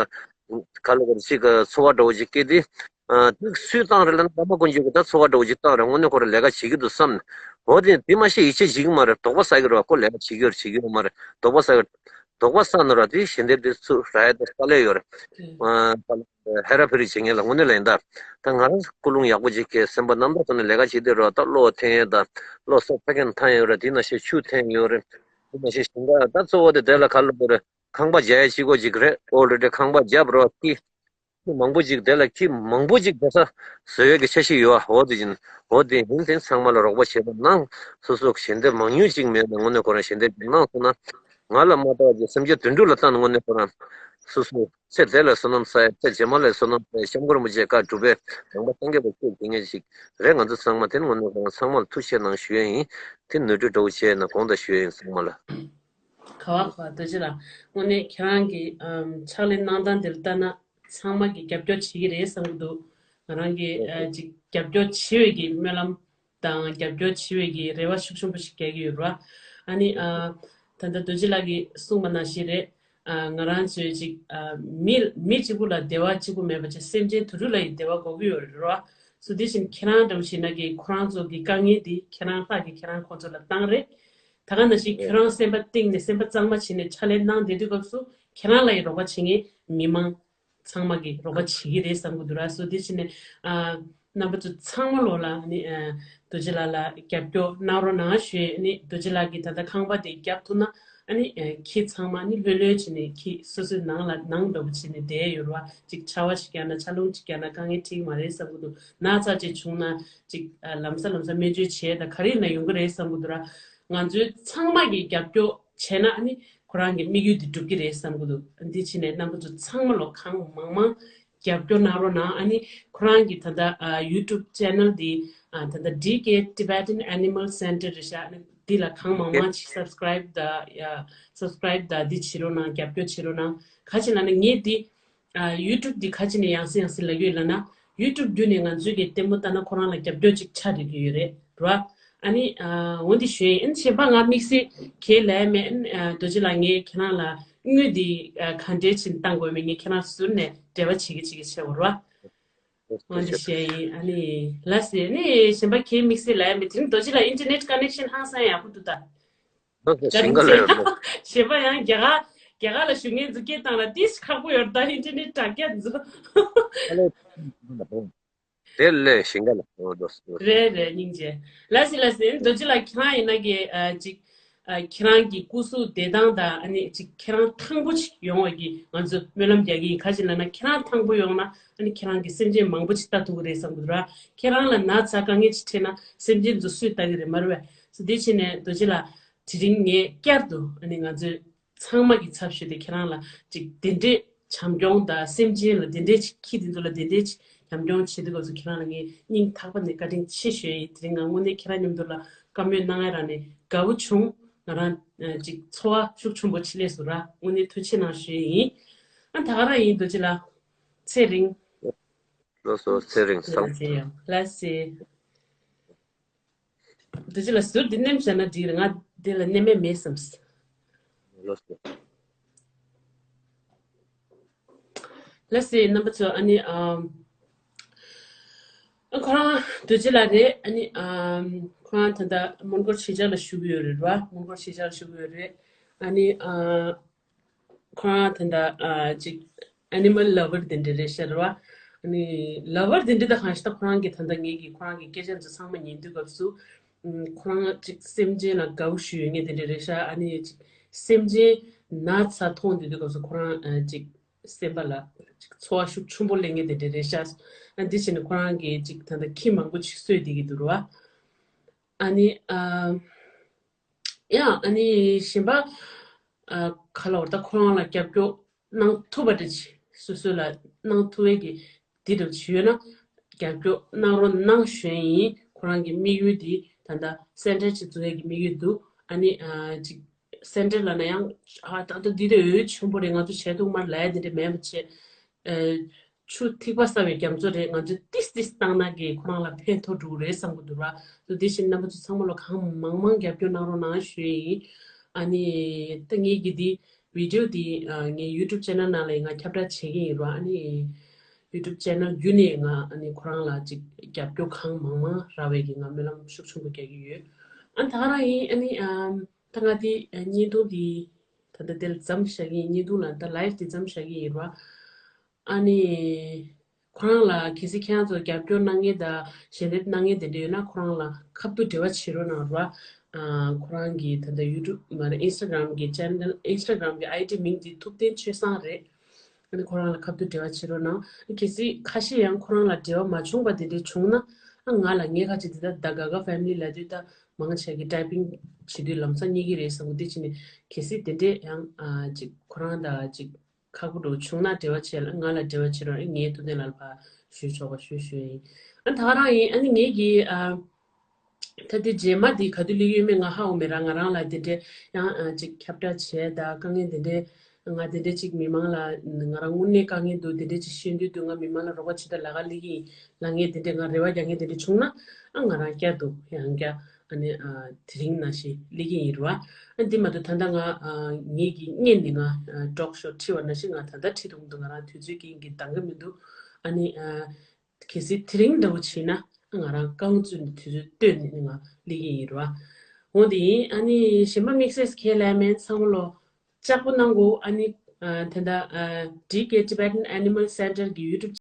ག་ལ་གོ་ཅིག་ཚོར་བ་འདྲ་བོ་ཅིག་སྐྱེས་ཏེ། ཨ་དེ་སུས་བཏང་རེད་ལབ་ན་བླ་མ་དཀོན་མཆོག་གིས་ད་ཚོར་བ་འདྲ་བོ་ཅིག་བཏང་རེད། དངོས་གནས་ཁོ་རང་ལས་ཀ་བྱེད་ཀྱི་འདུག་བསམ་ནས། འོ་དེ་དེ་མ་ཤེས་ཡིད་ཆེས་བྱེད་ཀྱི་མ་རེད། དོགས་པ་ཟ་གི་རེད་བ། ཁོ་ལས་ཀ་བྱེད་ཀྱི་ཡོད་རེད་བྱེད་ཀྱི་ཡོད་མ་རེད། དོགས་པ་ཟ་གི་རེད། དོགས་པ་ཟ་ན་ར་དེ་ཞལ་འདེབས་དེ་ཚུར་རག་ཡ་དེ་དཀའ་ལས་ཡོད་རེད། ཨ་ཧེ་ར་ཕེ་རི་བྱེད་མཁན་ལ་དངོས་གནས་ལ་ཡིན་ད། ད་ང་རང་ཀུན་སློང་ཡག་པོ་ཅིག་གིས་སེམས་པ་རྣམ་དག་ཐོག་ནས་ལས་ཀ་བྱེད་དུས་ར་ད་བློ་འཐེན་ཡས་དང་བློ་སེམས་ཕ་གིར་འཐེན་ཡོད་རེད། དེ་ནང་བཞིན་ཆུ་འཐེན་ཡོད་རེད། དེ་ནང་བཞིན་ཞིང་ཁ་ད་གཙོ་བོ་དེ་དེ་ལ་ཁ་ལོ་བོ་རེད། ཁང་པ་རྒྱག་ཡ་གཅིག་པོ་ཅིག་རེད། ཨོལ་རེ་ཌི་ཁང་པ་རྒྱབ་རོགས་ཀྱིས། ཁྱི་མང་པོ་ཅིག་དེ་ལ་ཁྱི་མང་པོ་ཅིག་བསྡད་ས་བཟོ་ཡས་ཀྱི་འཆར་གཞི་ཡོད་ཨ། འོ་དེ་བཞིན་འོ་དེ་ཡིན་དེ་ཚང་མ་ལ་རོགས་པ་བྱེད་པ་གནང་། སོ་སོ་ཞལ་འདེབས་མང་ཉུང་ཅིག་མེད་ན་དངོས་གནས་ཁོ་རང་ཞལ་འདེབས་ཅིག་གནང་སོང་ན། ང་ལ་མ་ལྟོས་ཀྱི་སེམས་ཅན་དུད་འགྲོ་ལ་ལྟ་ན་དངོས་གནས་ཁོ་རང་སོ་སོ་ཚེ་འདི་ལ་བསོད་ནམས་བསགས་ཡས་ཚེ་རྗེས་མ་ལ་བསོད་ནམས་བསགས་ཡས་སྐྱབས་མགོན་རིན་པོ་ཆེ་བཀའ་སྒྲུབ་པའི་ནང་པ་སངས་རྒྱས་པ་སྐྱེས་དེ་ངེས་ཤིག་རེད། ང་ཚོ་ཚང་མ་དེ་ནི་དངོས་གནས་ཁོ་རང་ཚང་མ་ལ་ཐུགས་རྗེ་ཆེ་གནང་ཞུ་ཡས་ཡིན། དེ་ནོར་འཁྲུལ་འདྲ་བོ་བྱས་ན་དགོངས་དག་ཞུ་ཡས་ཡིན་ཚང་མ་ལ། ག་བ་ག་བ་རྡོ་རྗེ་ལགས། དངོས་གནས་ཁྱེད་རང་གི་ཨམ་ཕྱག་ལས་གནང་སྟངས་དེ་ལ་ལྟ་ན་ཚང་མ་གིས་རྒྱབ་སྐྱོར་བྱེད་ཀྱི་རེད་བསམ་གྱི་འདུག་ང་རང་གིས་ཨ་ཅིག་རྒྱབ་སྐྱོར་བྱེད་པའི་གི་སྨོན་ལམ་དང་རྒྱབ་སྐྱོར་བྱེད་པའི་གི་རེ་བ་ཤུགས་ཆེན་པོ་ཞིག་རྒྱག་གི་ཡོད་རེད་བ། ཨ་ནི་ཨ་ད་ལྟ་རྡོ་རྗེ་ལགས་ཀྱིས་གསུངས་པ་ནང་བཞིན་རེད། ཨ་ང་རང་ཚོའི་ཅིག་ཨ་མི་མི་གཅིག་པུ་ལ་བདེ་བ་གཅིག་པུ་མེད་པ་བྱས་སེམས་ཅན་དུད་འགྲོ་ལ་ཡི་བདེ་བ་དགོས་ཀྱི་ཡོད་རེད་རོ། སོ་དེ་བཞིན་ཁྱེད་རང་འདྲ་བོ་ཞིག་ན་གི་ཁོ་རང་ཚོ་གི་དཀའ་ངལ་འདི་ཁྱེད་རང་ལྷག་གི་ཁྱེད་རང་ཁོ་ཚོ་ལ་བཏང་རེད། ད་ག་ནང་བཞིན་ཁྱོད་རང་སེམས་པ་གཏིང་ནས་སེམས་པ་གཙང་མ་བྱས་ནས་ཕྱག་ལས་གནང་བསྡད་དུས་སྐབས་སུ་ཁྱེད་རང་ལ་ཡི་རོགས་པ་བྱེད་མཁན་མི་མང་ཚང་མ་གི་རོགས་པ་བྱེད་ཀྱི་རེད་བསམ་གི་འདུག་ར། སོ་དེ་བྱས་ནས་ཨ་རྣམ་པ་ཚོ་ཚང་མ་ལོ་ལ་ནི་ཨ་རྡོ་རྗེ་ལགས་ལ་རྒྱབ་སྐྱོར་གནང་རོགས་གནང་ཞུས་ནི། རྡོ་རྗེ་ལགས་ཀྱིས་ད་ལྟ་ཁང་པ་དེ་རྒྱབ་ཐུབ་ན་ཨ་ནི་ཨ་ཁྱེད་ཚང་མ་ནི་ལྷོད་ལྷོད་བྱས་ནས་ཁྱེད་སོ་སོའི་ནང་ལ་ནང་འདྲ་པོ་བྱས་ནས་བསྡད་ཡོད་ར་བ། ཅིག་ཆར་པ་ཞིག་བརྒྱབ་ན་ཆར་རླུང་ཅིག་བརྒྱབ་ན་དཀའ་ངལ་འཕྲད་ཀྱི་མ་རེད་བསམ་གི་འདུག་ན་ཚ་ཅིག་བྱུང་ན་ཅིག་ཨ་ལམ་སང་ལམ་སང་སྨན་བཅོས་བྱས་ད་ག་རེ་ཡིན་ན་ཡོང་གི་རེད་བསམ་གི་འདུག་ར། ང་ཚོའི་ཚང་མ་གིས་རྒྱབ་སྐྱོར་བྱས་ན་ཨ་ནི་ཁོ་རང་གི་དམིགས་ཡུལ་དེ་འགྲུབ་ཀྱི་རེད་བསམ་གི་འདུག་འདི་ཕྱིན་ནས་རྣམ་པ་ཚོ་ཚང་མ་ལོ་གང་མང་མང་རྒྱབ་སྐྱོར་གནང་རོགས་གནང་། ཨ་ནི་ཁོ་རང་གི་ད་ལྟ་ཨ་YouTube channel འདི་ཨ་ད་ལྟ་D K Tibetan Animal Center རེད་ཤག་ཨ་ནི་འདི་ལ་གང་མང་མང་ཅིག་subscribe དང་ཡ་subscribe དང་འདི་བྱེད་རོགས་གནང་། རྒྱབ་སྐྱོར་བྱེད་རོགས་གནང་། ག་ཅི་ལབ་ན་ངས་འདི་ཨ་YouTube འདི་ག་ཅི་ནས་ཡང་སེ་ཡང་སེ་ལབ་ཡོད་ལབ་ན། YouTube བརྒྱུད་ནས་ང་ཚོའི་གི་ལྟད་མོ་ལྟ་ན་ཁོ་རང་ལ་རྒྱབ་སྐྱོར་ཅིག་ཆགས་བསྡད་ཀྱི་ཡོད་རེད་ར། ཨ་ནི་ཨ་འོ་འདི་ཞུ་ཡིན། གཞན་པ་ང་དམིགས་བསལ་གས་ལབ་ཡ་མེད། ཨ་རྡོ་རྗེ་ལགས་ངས་ཁྱེད་རང་ལ་དངུལ་འདི་ཨ་ག་འདྲས་ཕྱིན་བཏང་དགོས་མེད། ངས་ཁྱེད་རང་ཟུར་ནས་འབྲེལ་བ་བྱེད་ཀྱི་བྱེད་ཀྱི་བྱེད་འོ་ར། འོ་འདི་བཤད་ཡིན། ཨ་ནི་ལགས་སེ། ཨ་ནི་གཞན་པ་གས་དམིགས་བསལ་ལབ་ཡ་མེད། དེ་རིང་རྡོ་རྗེ་ལགས་internet connection ཧང་སང་ཡག་པོ་འདུག་ད། ལགས་སེ། བཀའ་དྲིན་ཆེ། ཞིང་ཁ་ལ་ཡོད་པ། གཞན་པ་ཡང་རྒྱ་གར་རྒྱ་གར་ལ་བཞུགས་མཁན་ཚོ་སྐད་བཏང་ལ་ཏིས་ཁག་པོ་ཡོད་ད། internet དྲ་རྒྱ་ཚོ། ཨ་ལས། དེ་ལས་ཞིང་ཁ་ལ་འགྲོ་འགྲོ་འགྲོ། རེད་རེད། སྙིང་རྗེ། ལགས་སེ་ལགས་སེ། རྡོ་རྗེ་ལགས་ཁྱེད་རང་ཡིན་ན་གི་ཨ་ཅིག་ཨ་ཁྱེད་རང་གི་སྐུ་གཟུགས་བདེ་ཐང་དང་ཨ་ནི་ཅིག་ཁྱེད་རང་ཐང་པོ་ཅིག་ཡོང་བ་གི་ང་ཚོ་སྨོན་ལམ་རྒྱག་གི་ཡིན། ག་ཅི་ལབ་ན་ཁྱེད་རང་ཐང་པོ་ཡོང་ན་ཨ་ནི་ཁྱེད་རང་གི་སེམས་ཅན་མང་པོ་ཅིག་ལྟ་ཐུབ་ཀྱི་རེད་བསམ་གི་འདུག་ར། ཁྱེད་རང་ལ་ན་ཚ་དཀའ་ངལ་ཅིག་འཕྲད་ན་སེམས་ཅན་ཚོ་སུས་ལྟ་གི་རེད་མ་རེད་པས། སོ་དེ་བྱས་ནས་རྡོ་རྗེ་ལགས་དེ་རིང་ངས་བསྐྱར་དུ་ཨ་ནི་ང་ཚོའི་ཚང་མ་གི་ཚབ་ཞུས་ཏེ་ཁྱེད་རང་ལ་ཅིག་དེ་འདྲས་བྱམས་སྐྱོང་དང་སེམས་ཅན་ལ་དེ་འདྲས་ཅིག་ཁྱི་དེ་ཚོ་ལ་དེ་འདྲས་ཅིག་བྱམས་སྐྱོང་བྱེད་དུས་སྐབས་སུ་ཁྱེད་རང་ལ་ངས་སྙིང་ཐག་པ་ནས་བཀའ་དྲིན་ཆེ་ཞུ་ཡ་ཡིན། དེ་རིང་ང་དངོས་གནས་ཁྱེད་རང་མཉམ་དུ་ལ་བཀའ་མོལ་གནང་ཡ་རག་ནས་དགའ་བོ་བྱུང་། ང་རང་ཨ་ཅིག་ཚོར་བ་ཤུགས་ཆེན་པོ་ཆེ་སླེབས་སོང་ར། དངོས་གནས་ཐུགས་རྗེ་གནང་ཞུ་ཡ་ཡིན། ཨ་ད་ག་རང་ཡིན། རྡོ་རྗེ་ལགས་ཚེ་རིང་། ལགས་སོ། ཚེ་རིང་བསམ། ལགས་སེ། རྡོ་རྗེ་ལགས་ཟུར་འདི་མནན་བཞག་ན་འགྲིག་རེད། ང་འདི་ལ་མནན་མེད་མེད་བསམས། ལགས་སོ། ལགས་སེ་རྣམ་པ་ཚོ། ཨ་ནི་ཨམ་ཨ་ཁོ་རང་རྡོ་རྗེ་ལགས་རེད། ཨ་ནི་ཨམ་ཁོ་རང་ད་ལྟ་མོན་གྷོ་གཞིས་ཆགས་ལ་བཞུགས་ཡོད་རེད་ར། མོན་གྷོ་གཞིས་ཆགས་ལ་བཞུགས་ཡོད་རེད། ཨ་ནི་ཨ་ཁོ་རང་ད་ལྟ་ཨ་ཅིག་animal lover དེ་འདྲ་རེད་ཤག་ར། ཨ་ནི་lover དེ་འདྲ་ད་གང་ཞིག་ད་ཁོ་རང་གི་ད་ལྟ་ངེད་ཀྱི་ཁོ་རང་གི་སྐད་ཆ་འདི་ཚང་མ་ཉན་དུས་སྐབས་སུ་ཨ་ཁོ་རང་ཅིག་སེམས་ཅན་ལ་དགའ་བོ་ཞིག་ཡོད་མཁན་དེ་འདྲ་རེད་ཤག་ཨ་ནི་ཅིག་སེམས་ཅན་ན་ཚ་མཐོང་བསྡད་དུས་སྐབས་སུ་ཁོ་རང་ཨ་ཅིག་སེམས་པ་ལ་ཅིག་ཚོར་བ་ཤུགས་ཆེན་པོ་སླེབས་མཁན་དེ་འདྲ་རེད་ཤག་ཨ་འདི་བྱས་ནས་ཁོ་རང་གིས་ཅིག་ད་ལྟ་ཁྱི་མང་པོ་ཅིག་གསོས་བསྡད་ཀྱི་འདུག་ར། ཨ་ནི་ཨ། ཡང་ཨ་ནི་གཞན་པ་ཨ་ག་ལ་བར་ད་ཁོ་རང་ལ་རྒྱབ་སྐྱོར་གནང་ཐུབ་པ་འདྲ་ཅིག་སོ་སོ་ལ་གནང་ཐུབ་པའི་གི་འདི་འདྲ་ཅིག་ཡོད་ན་རྒྱབ་སྐྱོར་གནང་རོགས་གནང་ཞུ་ཡ་ཡིན། ཁོ་རང་གི་དམིགས་ཡུལ་འདི་ད་ལྟ་center ཅིག་འཛུགས་ཡ་གི་དམིགས་ཡུལ་འདུག་ཨ་ནི་ཨ་ཅིག་center ལབ་ན་ཡང་ཨ་ད་ལྟ་འདི་དེ་འོས་ཆེན་པོ་རེད། ང་ཚོ་བྱས་ཐུབ་མ་རེད་ལབ་ཡ་འདི་འདྲ་མེད་པ་བྱས། ཨ་ཆུ་ཐིགས་པ་ཟ་བའི་རྒྱ་མཚོ་རེད། ང་ཚོས་ཏིས་ཏིས་བཏང་ན་གི་ཁོ་རང་ལ་ཕན་ཐོགས་འགྲོ་གི་རེད་བསམ་གི་འདུག་ར། སོ་དེ་བཞིན་རྣམ་པ་ཚོ་ཚང་མ་ལ་གང་མང་མང་རྒྱབ་སྐྱོར་གནང་རོགས་གནང་ཞུ་ཡ་ཡིན། ཨ་ནི་ད་ངེད་ཀྱི་འདི་video འདི་ཨ་ངའི་YouTube channel ནང་ལ་ང་ཁྱབ་བསྒྲགས་བྱེད་ཀྱི་ཡིན་ར། ཨ་ནི་YouTube channel བརྒྱུད་ནས་ང་ཨ་ནི་ཁོ་རང་ལ་ཅིག་རྒྱབ་སྐྱོར་གང་མང་མང་རག་པའི་གི་ང་སྨོན་ལམ་ཤུགས་ཆེན་པོ་རྒྱག་གི་ཡོད། ཨ་ད་ག་རང་ཡིན། ཨ་ནི་ཨ་ད་ང་འདི་བརྙན་ཐུང་འདི་ད་ལྟ་དེ་ལ་མཚམས་བཞག་གི་ཡིན། བརྙན་ཐུང་ལ་ད་live འདི་མཚམས་བཞག་གི་ཡིན་ར། ཨ་ནི། ཁོ་རང་ལ་གལ་སྲིད་ཁྱེད་རང་ཚོ་རྒྱབ་སྐྱོར་གནང་མཁན་དང་ཞལ་འདེབས་གནང་མཁན་དེ་འདྲ་ཡོད་ན་ཁོ་རང་ལ་ཁ་ཐུག་འབྲེལ་བ་བྱེད་རོགས་གནང་རོགས། ཨ་ཁོ་རང་གི་ད་ལྟ་YouTube མ་རེད། Instagram གི་channel Instagram གི ID མིང་དེ་ཐུབ་བསྟན་ཆོས་བཟང་རེད། ཨ་ནི་ཁོ་རང་ལ་ཁ་ཐུག་འབྲེལ་བ་བྱེད་རོགས་གནང་། གལ་སྲིད་ཁ་ཤས་ཡང་ཁོ་རང་ལ་འབྲེལ་བ་མ་བྱུང་པ་དེ་འདྲ་བྱུང་ན་ཨ་ང་ལ་ངས་ཁ་ཅིག་དེ་ད་ད་ག་ག་family ལབ་དུས་ད་མང་ཆེ་གི་typing བྱེད་དུས་ལམ་སང་རྙེད་ཀྱི་རེད་བསམ་གི་འདུག་དེ་བྱས་ནས་གལ་སྲིད་དེ་འདྲས་ཡང་ཨ་ཅིག་ཁོ་རང་དང་ཅིག་ཁག་པོ་འདྲ་བྱུང་ན་འབྲེལ་བ་བྱེད་ལ་ང་ལ་འབྲེལ་བ་བྱེད་རོགས། ངས་ཐུབ་བསྟན་ལགས་ལ་ཕར་ཞུ་ཆོག་པ་ཞུ་ཞུ་ཡིན། ཨ་ད་ག་རང་ཡིན། ཨ་ནི་ངེད་ཀྱི་ཨ་ད་དེ་རྗེས་མ་དེ་ག་དུས་སླེབས་ཡོད་མེད་ང་ཧ་གོ་མེད་ར། ང་རང་ལ་དེ་འདྲས་ཡང་ཨ་ཅིག་ཁྱབ་བསྒྲགས་བྱས་ད་དཀའ་ངལ་དེ་འདྲས་ང་དེ་འདྲས་ཅིག་མི་མང་ལ་ང་རང་དངོས་གནས་དཀའ་ངལ་འདུག་དེ་འདྲས་ཅིག་ཤེས་དུས་དུས་ང་མི་མང་ལ་རོགས་པ་བྱེད་ད་ལ་ག་སླེབས་ཀྱི་ཡིན་ལབ་མཁན་དེ་འདྲས་ང་རེ་བ་རྒྱག་མཁན་དེ་འདྲས་བྱུང་ན་ཨ་ང་རང་བསྐྱར་དུ་ཡང་བསྐྱར་ ཨ་ནི་ཨ་དེ་རིང་ནང་བཞིན་སླེབས་ཀྱི་ཡིན་རེད་བ། ཨ་འདི་མ་གཏོགས་ད་ལྟ་ང་ཨ་ངེད་ཀྱི་སྔོན་ནས་ང་ཨ་ཊོག་ཤོ་ཁྲིད་པ་ནང་བཞིན་ང་ད་ལྟ་ཁྲིད་ཐུབ་མི་འདུག་ང་རང་དུས་ཚོད་རྐྱེན་གྱིས་འདང་གི་མི་འདུག་ཨ་ནི་ཨ་གལ་སྲིད་དེ་རིང་འདྲ་བོ་བྱས་ན་ང་རང་རྐང་བཙུགས་ནས་དུས་ཚོད་བཏོན་ནས་ང་སླེབས་ཀྱི་ཡིན་རེད་བ། འོ་དེ་ཡིན། ཨ་ནི་གཞན་པ་དམིགས་བསལ་ཁས་ལེན་མེད། ཚང་མ་ལོ་ལྕགས་པོ་གནང་དགོས། ཨ་ནི་ཨ་དེ་འདྲ་ཨ་ཌི་ཀེ་Tibetan Animal Center གི་YouTube